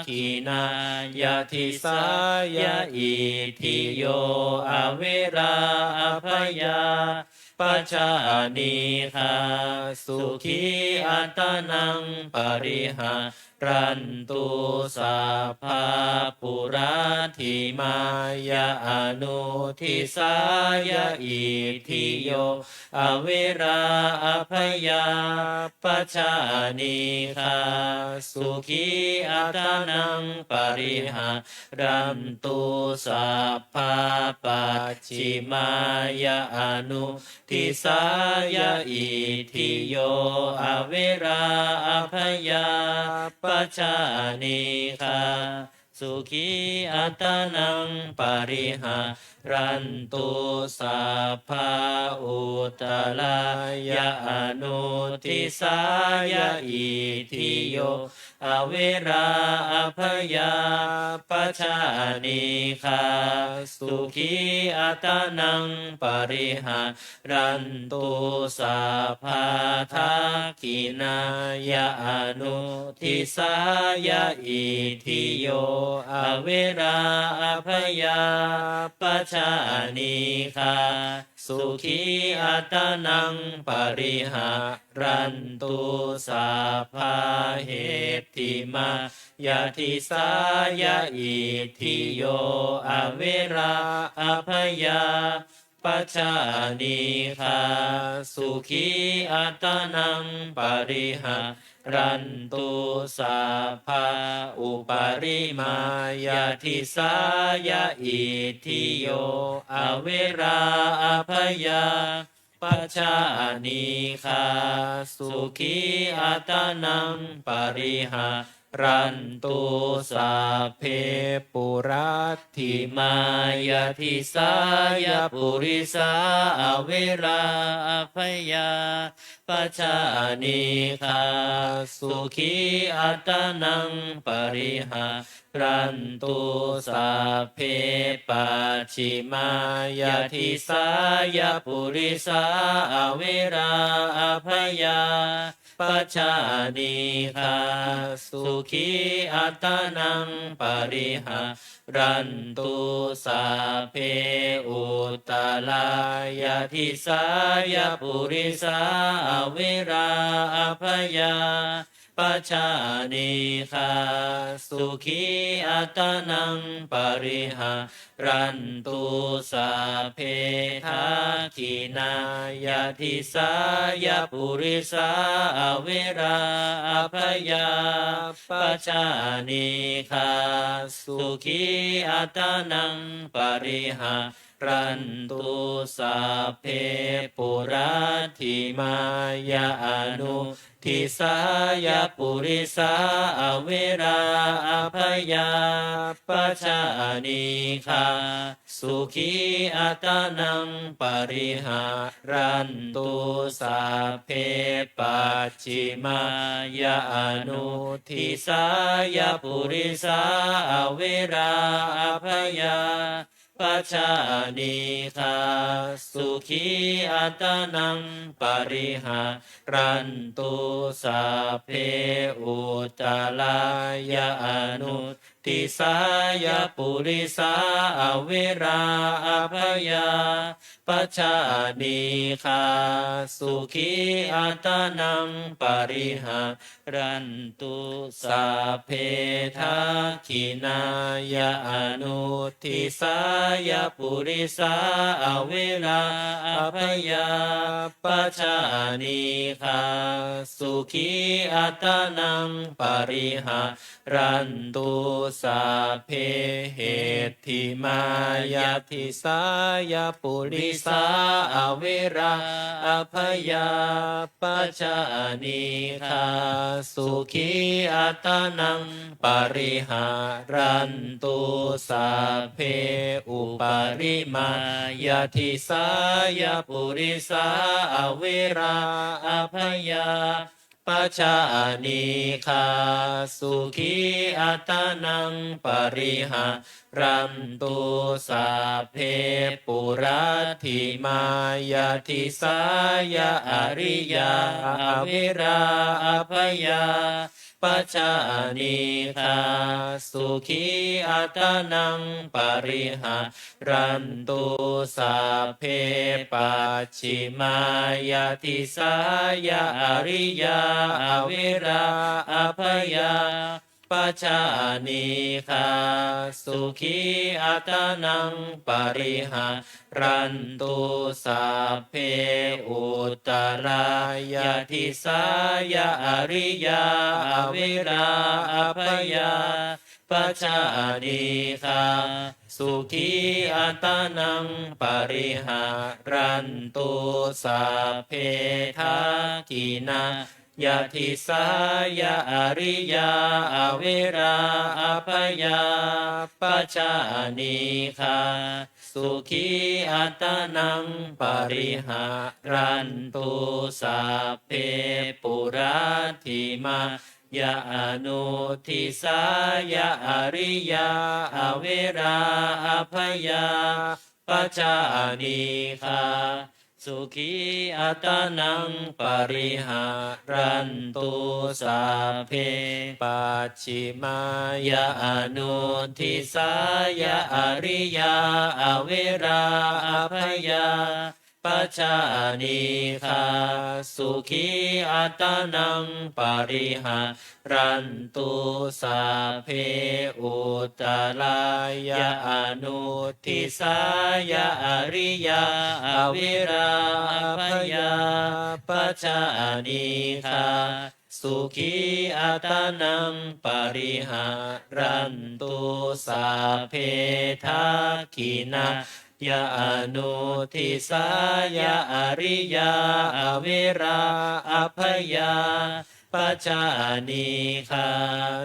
Dakkhiṇāya disāya itthiyo averā abyāpajjhā anīghā sukhī attānaṃ pariharantu sabbā. Puratthimāya anudisāya itthiyo averā abyāpajjhā anīghā sukhī attānaṃ pariharantu sabbā. Pacchimāya anudisāya itthiyo averā abyāpajjhā anīghā sukhī attānaṃ pariharantu sabbā. Uttarāya anudisāya itthiyo averā abyāpajjhā anīghā sukhī attānaṃ pariharantu sabbā. Dakkhiṇāya anudisāya itthiyo averā abyāpajjhā anīghā sukhī attānaṃ pariharantu sabbā. Heṭṭhimāya disāya itthiyo averā abyāpajjhā anīghā sukhī attānaṃ pariharantu sabbā. Uparimāya disāya itthiyo averā abyāpajjhā anīghā sukhī attānaṃ pariharantu sabbe. Puratthimāya disāya purisā averā abyāpajjhā anīghā sukhī attānaṃ pariharantu sabbe. Pacchimāya disāya purisā averā abyāpajjhā anīghā sukhī attānaṃ pariharantu sabbe. Uttarāya disāya purisā averā abyāpajjhā anīghā sukhī attānaṃ pariharantu sabbe. Dakkhiṇāya disāya purisā averā abyāpajjhā anīghā sukhī attānaṃ pariharantu sabbe. Puratthimāya anudisāya purisā averā abyāpajjhā anīghā sukhī attānaṃ pariharantu sabbe. Pacchimāya anudisāya purisā averā abyāpajjhā anīghā sukhī attānaṃ pariharantu sabbe. Uttarāya anudisāya purisā averā abyāpajjhā anīghā sukhī attānaṃ pariharantu sabbe. Dakkhiṇāya anudisāya purisā averā abyāpajjhā anīghā sukhī attānaṃ pariharantu sabbe hetthimāya disāya purisā averā abyāpajjā anīghā sukhī attānaṃ pariharantu. Sabbe uparimāya disāya purisā averā abyāpajjā anīghā sukhī attānaṃ pariharantu. Sabbe puratthimāya disāya ariyā averā abyāpajjā anīghā sukhī attānaṃ pariharantu. Sabbe pacchimāya disāya ariyā averā abyāpajjā anīghā sukhī attānaṃ pariharantu. Sabbe uttarāya disāya ariyā averā abyāpajjā anīghā sukhī attānaṃ pariharantu. Sabbe dakkhiṇā ya disāya ariyā averā abyāpajjā anīghā sukhī attānaṃ pariharantu. Sabbe puratthimāya anudisāya ariyā averā abyā pajā anīghā sukhī attānaṃ pariharantu. Sabbe pacchimāya anudisāya ariyā averā abyā pajā anīghā sukhī attānaṃ pariharantu. Sabbe uttarāya anudisāya ariyā averā abyā pajā anīghā sukhī attānaṃ pariharantu. Sabbe dakkhiṇā ya anudisāya ariyā averā abyā pajā anīghā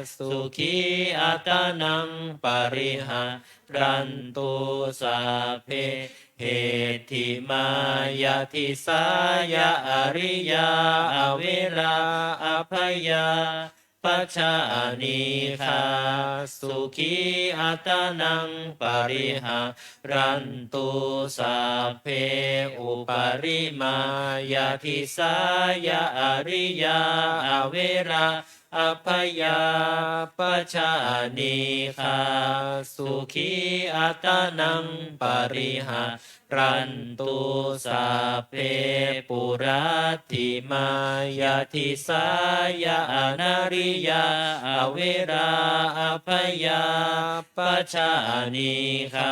sukhī attānaṃ pariharantu. Sabbe hetthimāya disāya ariyā averā abyā pajā anīghā sukhī attānaṃ pariharantu. Sabbe uparimāya disāya ariyā averā abyā pajā anīghā sukhī attānaṃ pariha rantu. Sabbe puratthimāya disāya anariyā averā abyā pajā anīghā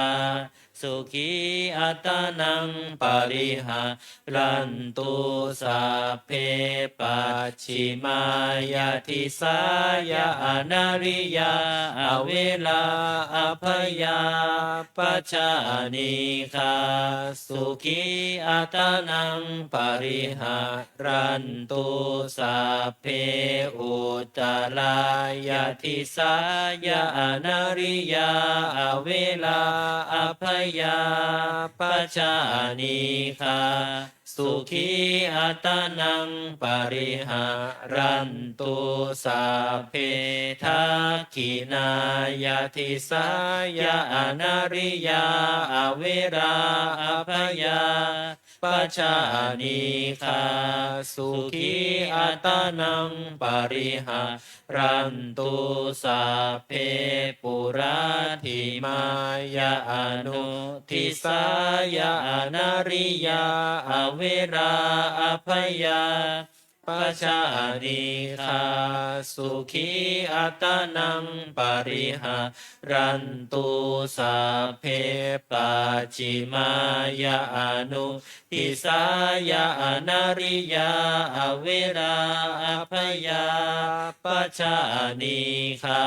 sukhī attānaṃ pariharantu. Sabbe pacchimāya disāya anariyā averā abyā pajā anīghā sukhī attānaṃ pariharantu. Sabbe uttarāya disāya anariyā averā abyā pajā anīghā sukhī attānaṃ pariharantu. Sabbe dakkhiṇāya disāya anariyā averā abyā pajā anīghā sukhī attānaṃ pariharantu. Sabbe puratthimāya anudisāya anariyā averā abyā pajānīgha. Sukhī attānaṃ pariharantu sabbe, pacchimāya anudisāya anariyā averā abyāpajjhapajānīgha.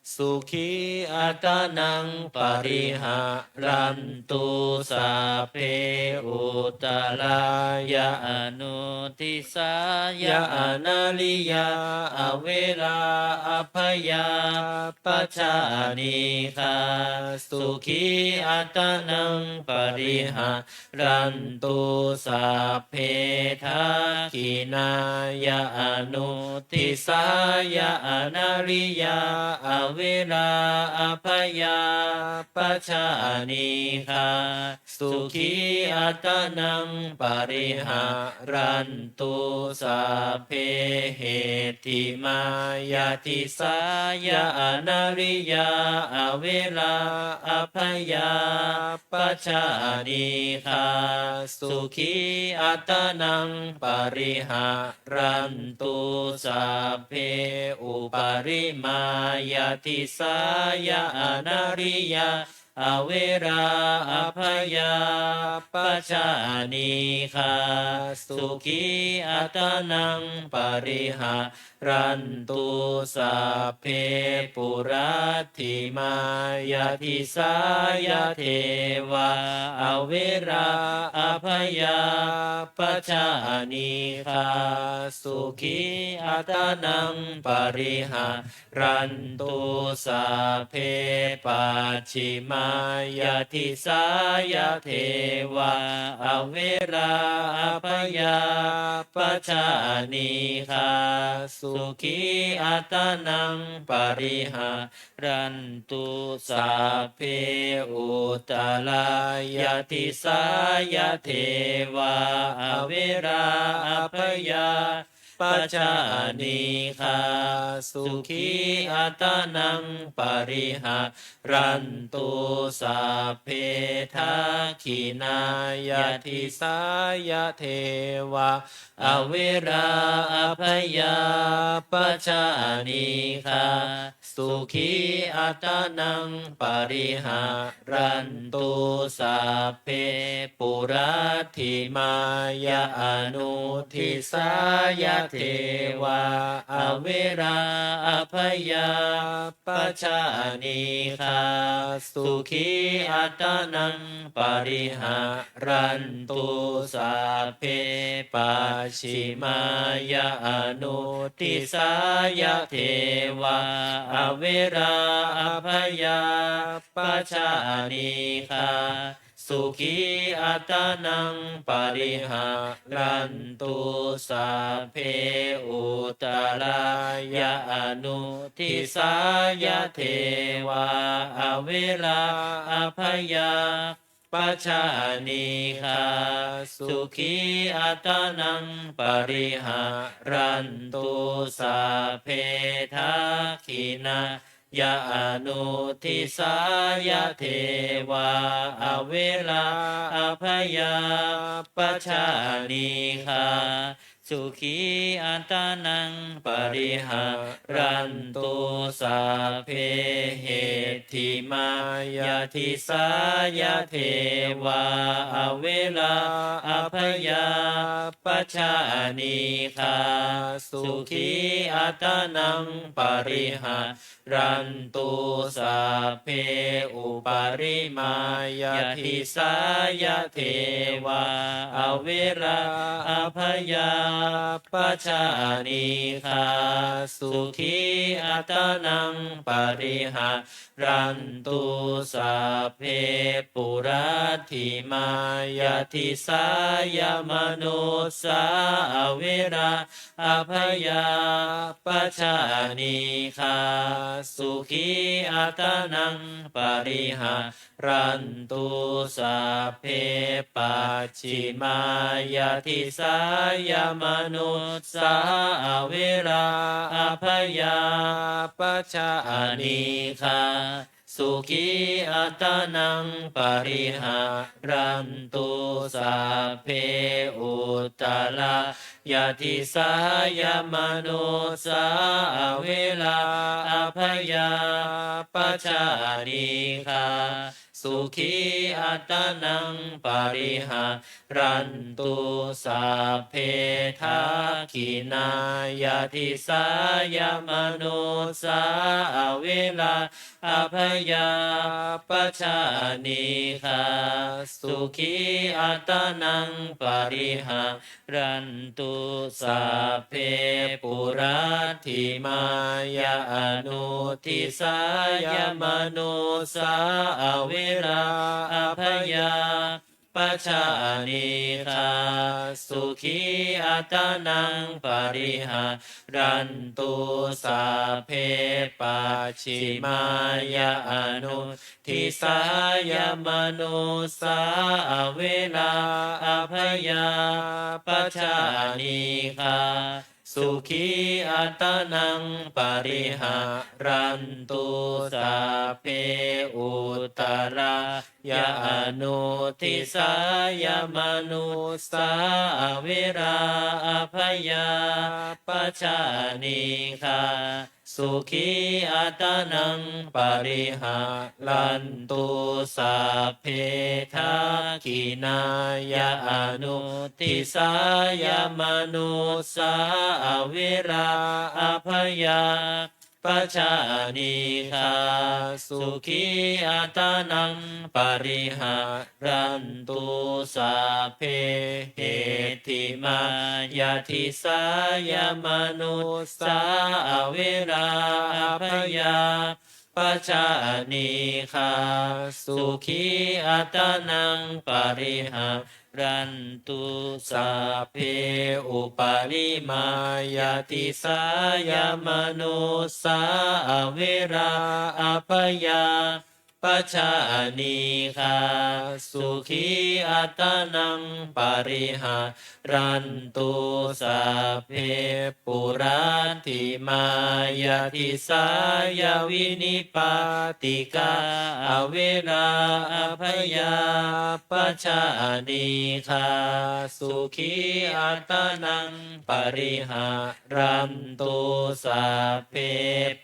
Sukhī attānaṃ pariharantu sabbe, uttarāya anudisāya anariyā averā abyāpajjhapajānīgha. Sukhī attānaṃ pariha rantu sabbe, dakkhiṇāya anudisāya anariyā averā abyāpajjhapajānīgha. Sukhī attānaṃ pariharantu sabbe, heṭṭhimāya disāya anariyā averā abyāpajjhapajānīgha. Sukhī attānaṃ pariharantu sabbe, uparimāya disāya anariyā averā abyāpajjhapajānīgha. Sukhī attānaṃ pariharantu sabbe, puratthimāya disāya devā averā abyāpajjhapajānīgha. Sukhī attānaṃ pariha rantu sabbe, pacchimāya disāya devā averā abyāpajjhapajānīgha. Sukhī attānaṃ pariharantu sabbe, uttarāya disāya devā averā abyā pajānīgha. Sukhī attānaṃ pariharantu sabbe, dakkhiṇāya disāya devā averā abyāpajānīgha. Sukhī attānaṃ pariharantu sabbe, puratthimāya anudisāya devā averā abyāpajānīgha. Sukhī attānaṃ pariharantu sabbe, pacchimāya anudisāya devā averā abyāpajānīgha. Sukhī attānaṃ pariharantu sabbe, uttarāya anudisāya devā averā abyāpajānīgha. Sukhī attānaṃ pariharantu sabbe, dakkhiṇā ya anudisāya devā averā abyāpajānīgha. Sukhī attānaṃ pariharantu sabbe, heṭṭhimāya disāya devā averā abyāpajānīgha. Sukhī attānaṃ pariha rantu sabbe, uparimāya disāya devā averā abyāpajānīgha. Sukhī attānaṃ pariharantu sabbe, puratthimāya disāya manussā averā abyāpajānīgā. Sukhī attānaṃ pariharantu sabbe, pacchimāya disāya manussā averā abyāpajānīgā. sukhī attānaṃ pariharantu. Sabbe uttarāyatissāya manussā averā abyāpajjhā anīghā sukhī attānaṃ pariharantu. Sabbe dakkhiṇāyatissāya manussā averā abyāpajjhā anīghā sukhī attānaṃ pariharantu. Sabbe puratthimāya anudisāya manussā averā abyāpajjhā anīghā sukhī attānaṃ pariharantu. Sabbe pacchimāya anudisāya manussā averā abyāpajjhā anīghā sukhī attānaṃ pariharantu. Sabbe uttarāya anudisāya manussā averā abyāpajjhā anīghā sukhī attānaṃ pariharantu. Sabbe dakkhiṇāya anudisāya manussā averā abyāpajjhā anīghā sukhī attānaṃ pariharantu. Sabbe heṭṭhimāya disāya manussā averā abyāpajjhā anīghā sukhī attānaṃ pariharantu. Sabbe uparimāya disāya manussā averā abyāpajjhā anīghā sukhī attānaṃ pariharantu. Sabbe puratthimāya disāya vinipātikā averā abyāpajjhā anīghā sukhī attānaṃ pariharantu. Sabbe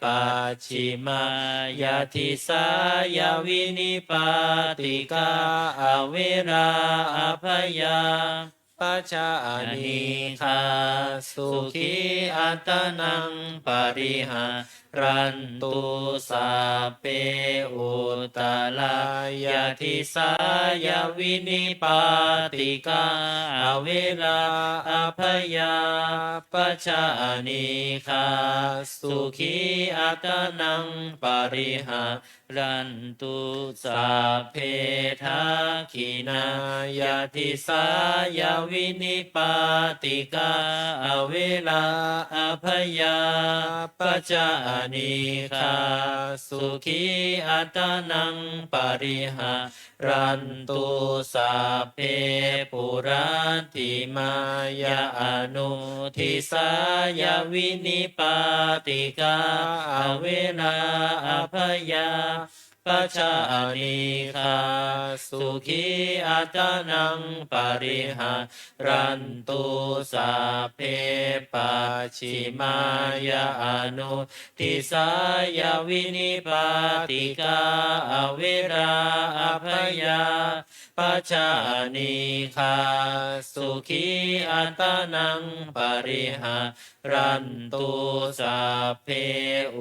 pacchimāya disāya vinipātikā averā abyāpajjhā anīghā sukhī attānaṃ pariharantu. Sabbe uttarāya disāya vinipātikā averā abyāpajjhā anīghā sukhī attānaṃ pariharantu. Sabbe dakkhiṇāya disāya vinipātikā averā abyāpajjhā anīghā sukhī attānaṃ pariharantu. Sabbe puratthimāya anudisāya vinipātikā averā abyāpajjhā anīghā sukhī attānaṃ pariharantu. Sabbe pacchimāya anudisāya vinipātikā averā abyāpajjhā anīghā sukhī attānaṃ pariharantu. Sabbe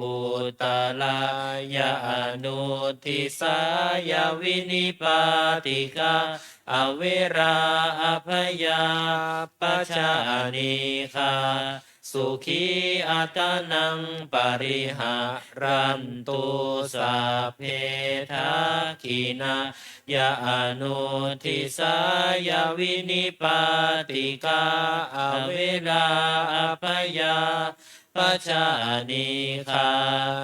uttarāya anudisāya vinipātikā averā abyāpajjhā anīghā sukhī attānaṃ pariharantu. Sabbe dakkhiṇāya anudisāya vinipātikā averā abyāpajjhā anīghā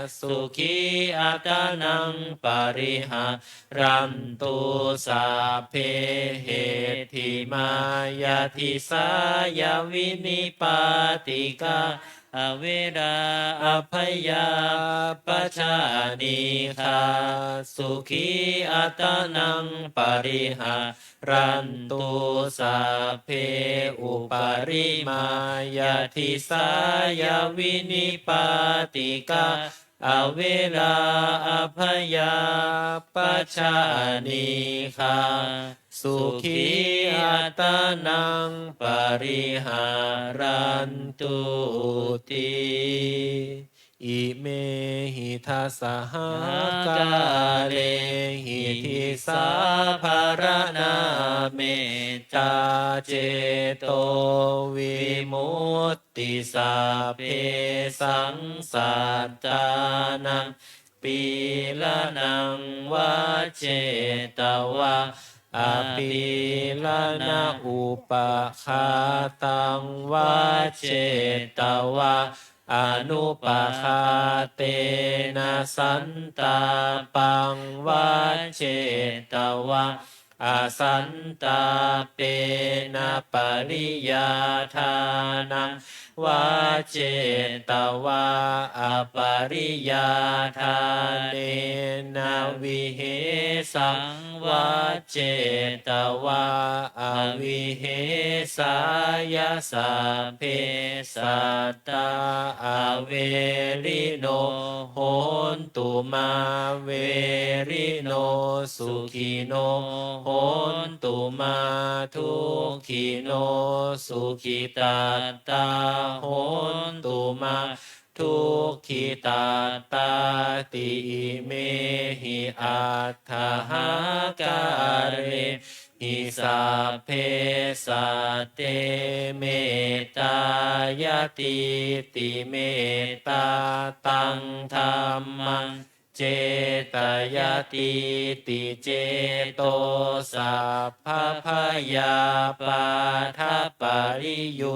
sukhī attānaṃ pariharantu. Sabbe heṭṭhimāya disāya vinipātikā averā abyāpajjhā anīghā sukhī attānaṃ pariharantu. Sabbe uparimāya disāya vinipātikā averā abyāpajjhā anīghā sukhī attānaṃ pariharantūti. Imehi dasahākārehi disāpharaṇā mettācetovimutti. Sabbesaṃ sattānaṃ pīḷanaṃ vajjetvā apīḷanaupaghātaṃ vajjetvā anupaghātena santāpaṃ vajjetvā asantāpena pariyādānaṃ vajjetvā apariyādānena vihesaṃ vajjetvā avihesāya. Sabbe sattā averino hontu mā verino sukhino hontu mā dukkhino sukhitattā hontu mā dukkhitattāti. Imehi aṭṭhahākārehi sabbe satte mettāyatīti mettā taṃ dhammaṃ cetayatīti ceto sabbabhayāpādapariyu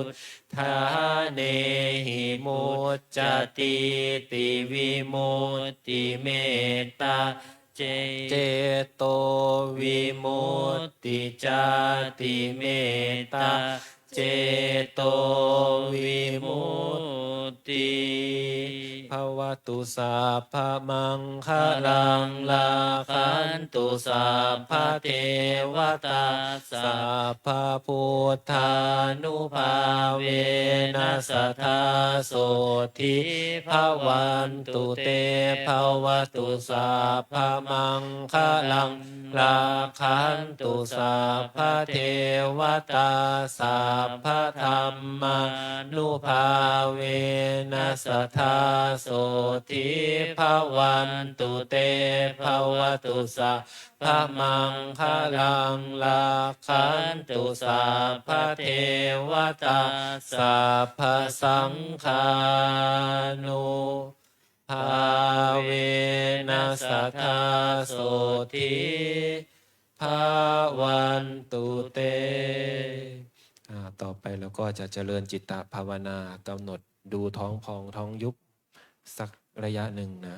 ṭṭhānehi muccatīti vimutti. Mettā ceto vimutti cāti mettā ceto vimutti. Bhavatu sabbamaṅgalaṃ rakkhantu sabbadevatā sabbabuddhānubhāvena sadā sotthī bhavantu te. Bhavatu sabbamaṅgalaṃ rakkhantu sabbadevatā sabbadhammānubhāvena sadā sotthī bhavantu te. Bhavatu sabbamaṅgalaṃ rakkhantu sabbadevatā sabbasaṅghānu bhāvena sadā sotthī bhavantu te. อ่า ต่อไปเราก็จะเจริญจิตตภาวนา กำหนดดูท้องพองท้องยุบสักระยะหนึ่งนะ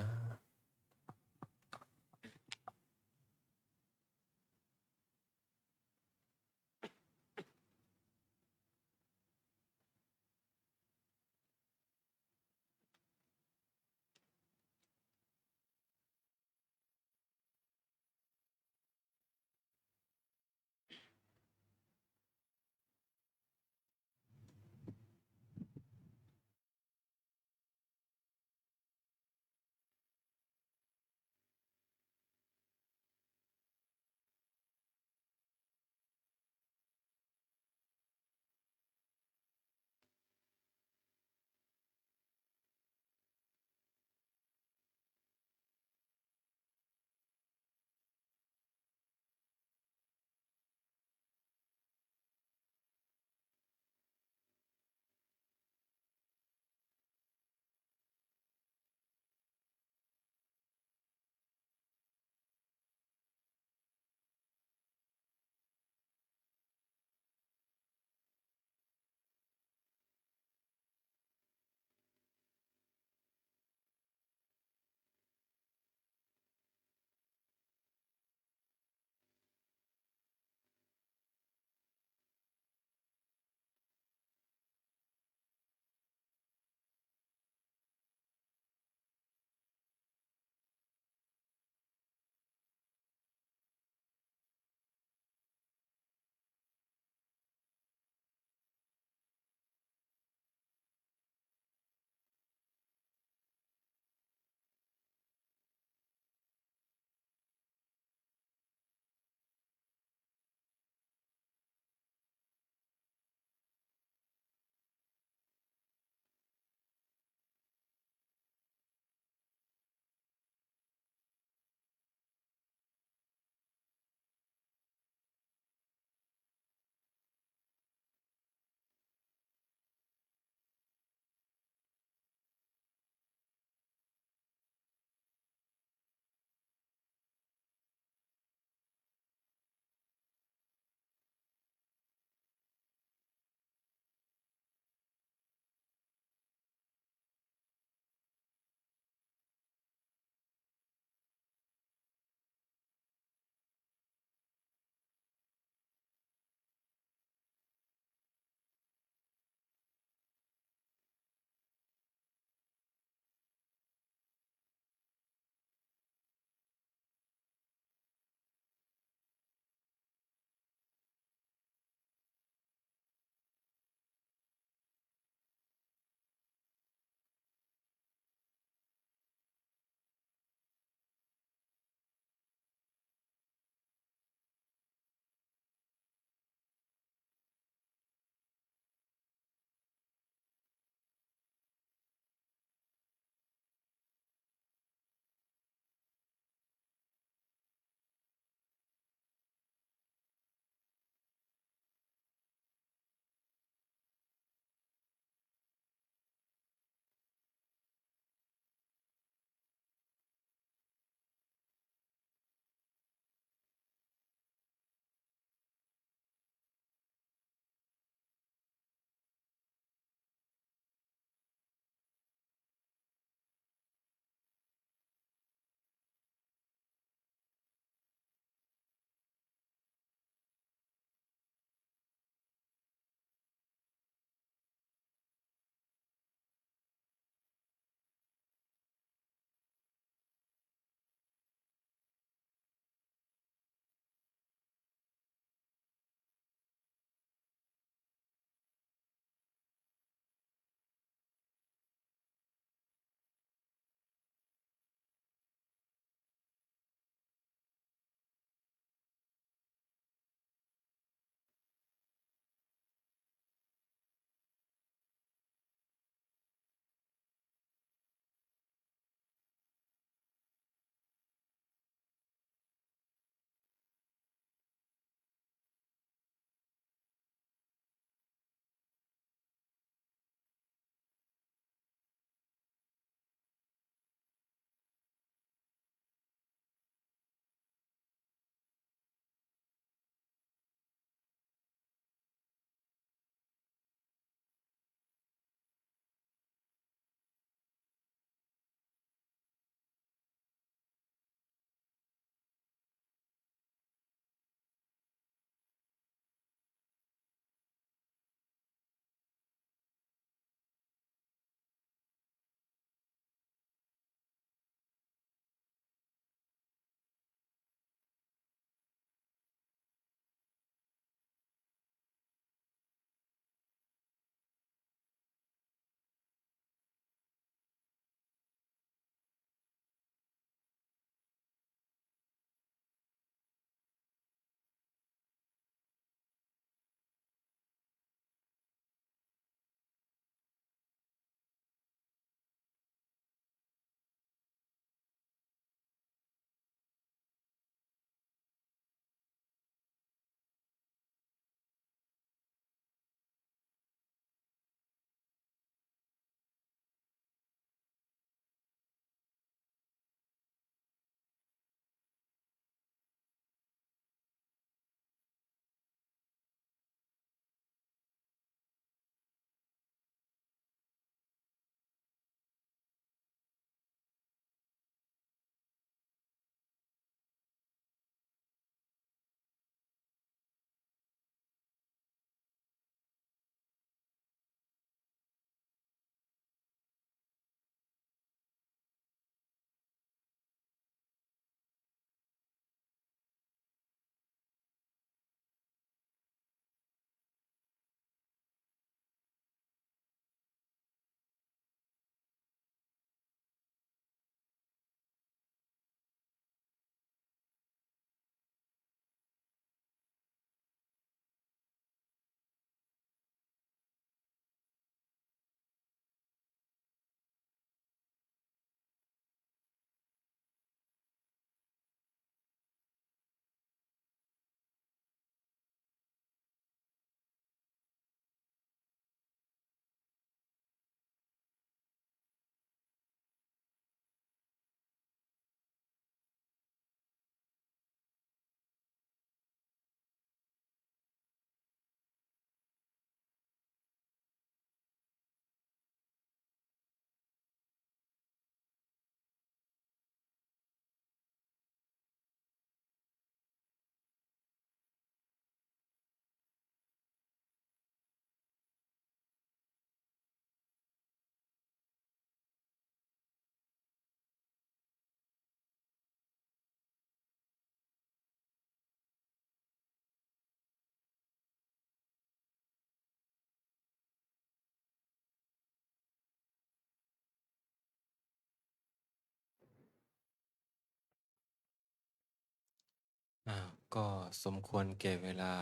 ก็สมควรแก่เวลา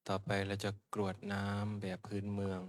ต่อไปเราจะกรวดน้ำแบบพื้นเมือง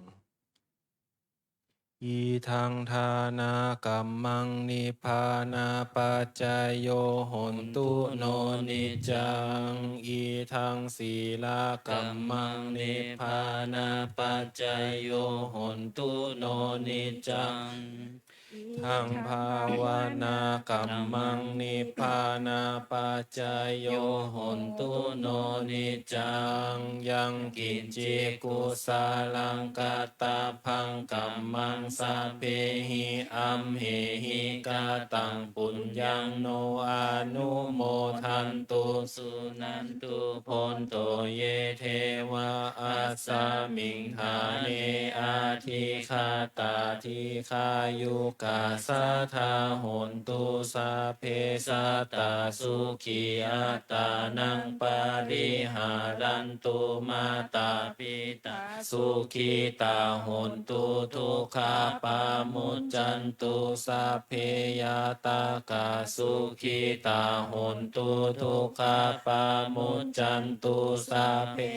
Idaṃ dānakammaṃ nibbānapaccayo hotu no niccaṃ. Idaṃ sīlakammaṃ nibbānapaccayo hotu no niccaṃ. Idaṃ bhāvanākammaṃ nibbānapaccayo hotu no niccaṃ. Yaṃ kiñci kusalaṃ kattabbaṃ kammaṃ sabbehi amhehi kataṃ puññaṃ no anumodantu. Suṇantu bhonto ye devā asmiṃ ṭhāne adhigatā dīghāyukā sadā hontu. Sabbe sattā sukhī attānaṃ pariharantu. Mātā pitā sukhitā hontu dukkhā pamuccantu. Sabbe ñātakā sukhitā hontu dukkhā pamuccantu. Sabbe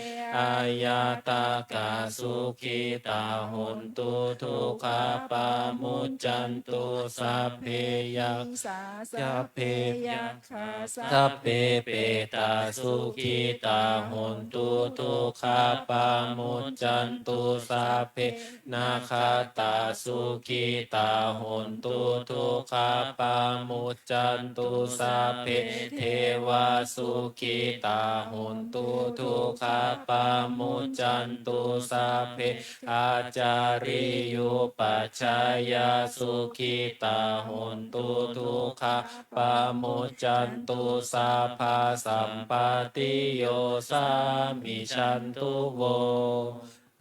aññātakā sukhitā hontu dukkhā pamuccantu. Sabbe yakkhā sabbe yakkhā sabbe petā sukhitā hontu dukkhā pamuccantu. Sabbe nakkhattā sukhitā hontu dukkhā pamuccantu. Sabbe devā sukhitā hontu dukkhā pamuccantu. Sabbe ācariyupajjhāyā sukhitā hontu dukkhā pamuccantu. Sabbasampattiyo samijjhantu vo.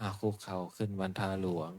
อ่ะ คุกเข่าขึ้นวันทาหลวง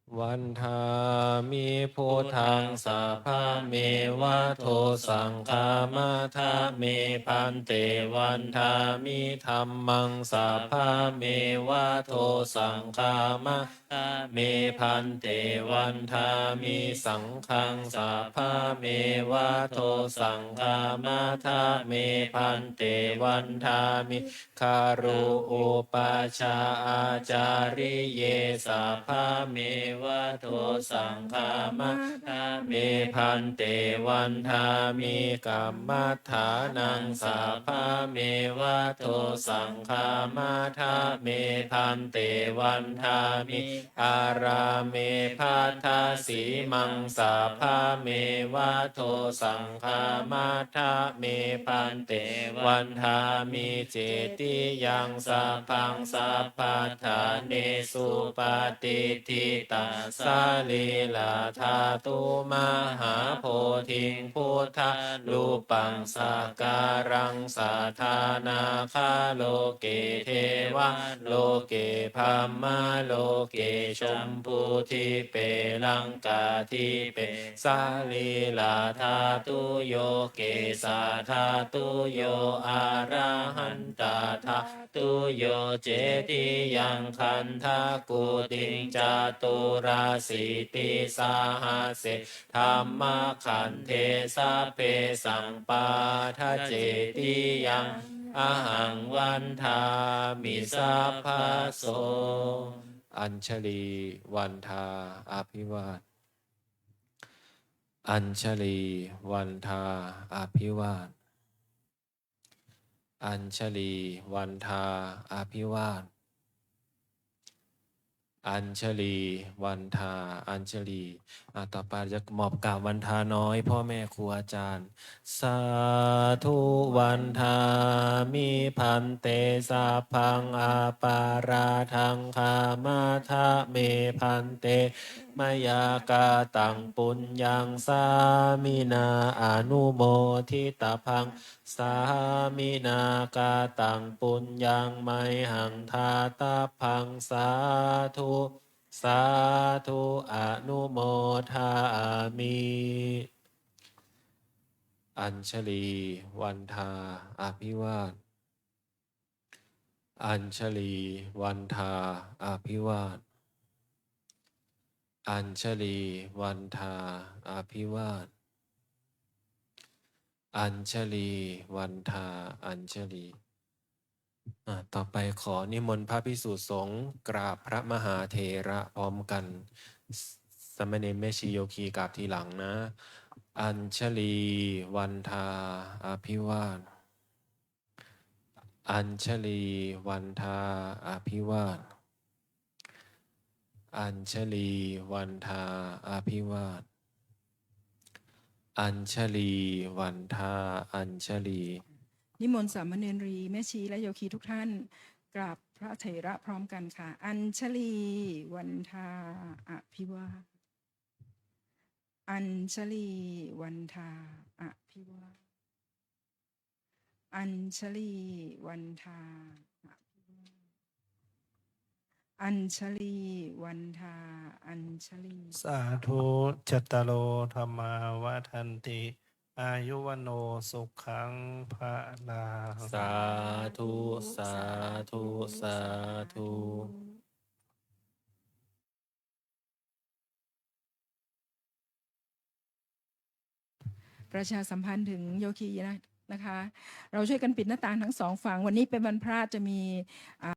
Vandāmi buddhaṃ sabbaṃ me va dosaṃ khamatha me bhante. Vandāmi dhammaṃ sabbaṃ me va dosaṃ khamatha me bhante. Vandāmi saṅghaṃ sabbaṃ me va dosaṃ khamatha me bhante. Vandāmi guru upajjhāyā ācariyū sabbaṃ me va dosaṃ khamatha me bhante. Vandāmi kammaṭṭhānaṃ sabbaṃ me va dosaṃ khamatha me bhante. Vandāmi ārāme bhaddasīmaṃ sabbaṃ me va dosaṃ khamatha me bhante. Vandāmi cetiyaṃ sabbaṃ sabbaṭṭhānesu patiṭṭhitā sarīradhātu mahābodhiṃ buddharūpaṃ sakkāraṃ sadā nāgā loke devā loke brahmā loke jambudīpe laṅkādīpe sarīradhātuyo kesādhātuyo arahantadhātuyo cetiyaṃ gandhakuṭiṃ caturāsītisahassi dhammakkhandhe sabbesaṃ paṭṭhacetiyaṃ ahaṃ vandāmi sabbaso. Añjalī vandā abhivāda. Añjalī vandā abhivāda. Añjalī vandā abhivāda. Añjalī vandā añjalī. อ่ะ ต่อไปจะมอบกราบวันทาน้อยพ่อแม่ครูอาจารย์ Sādhu vandāmi bhante sabbaṃ aparādhaṃ khamatha me bhante. Mayā kataṃ puññaṃ sāminā anumoditabbaṃ. Sāminā kataṃ puññaṃ mayhaṃ dātabbaṃ. Sādhu sādhu anumodāmi. Añjalī vandā abhivāda. Añjalī vandā abhivāda. Añjalī vandā abhivāda. Añjalī vandhā añjalī. อ่า ต่อไปขอนิมนต์พระภิกษุสงฆ์กราบพระมหาเถระพร้อมกัน ส- สามเณรแม่ชีโยคีกราบทีหลังนะ Añjalī vandhā abhivā- Añjalī vandhā abhivā- Añjalī vandhā abhivā- Añjalī vandhā añjalī. นิมนต์สามเณรีแม่ชีและโยคีทุกท่านกราบพระเถระพร้อมกันค่ะ Añjalī vandhā abhivā- Añjalī vandhā abhivā- Añjalī vandhā abhivā- Añjalī vandhā añjalī. Sādhu. Cattāro dhammā vaḍḍhanti, āyu vaṇṇo sukhaṃ balaṃ. Sādhu, sādhu, sādhu. ประชาสัมพันธ์ถึงโยคีนะ- นะคะ เราช่วยกันปิดหน้าต่างทั้งสองฝั่ง วันนี้เป็นวันพระ จะมี อ่า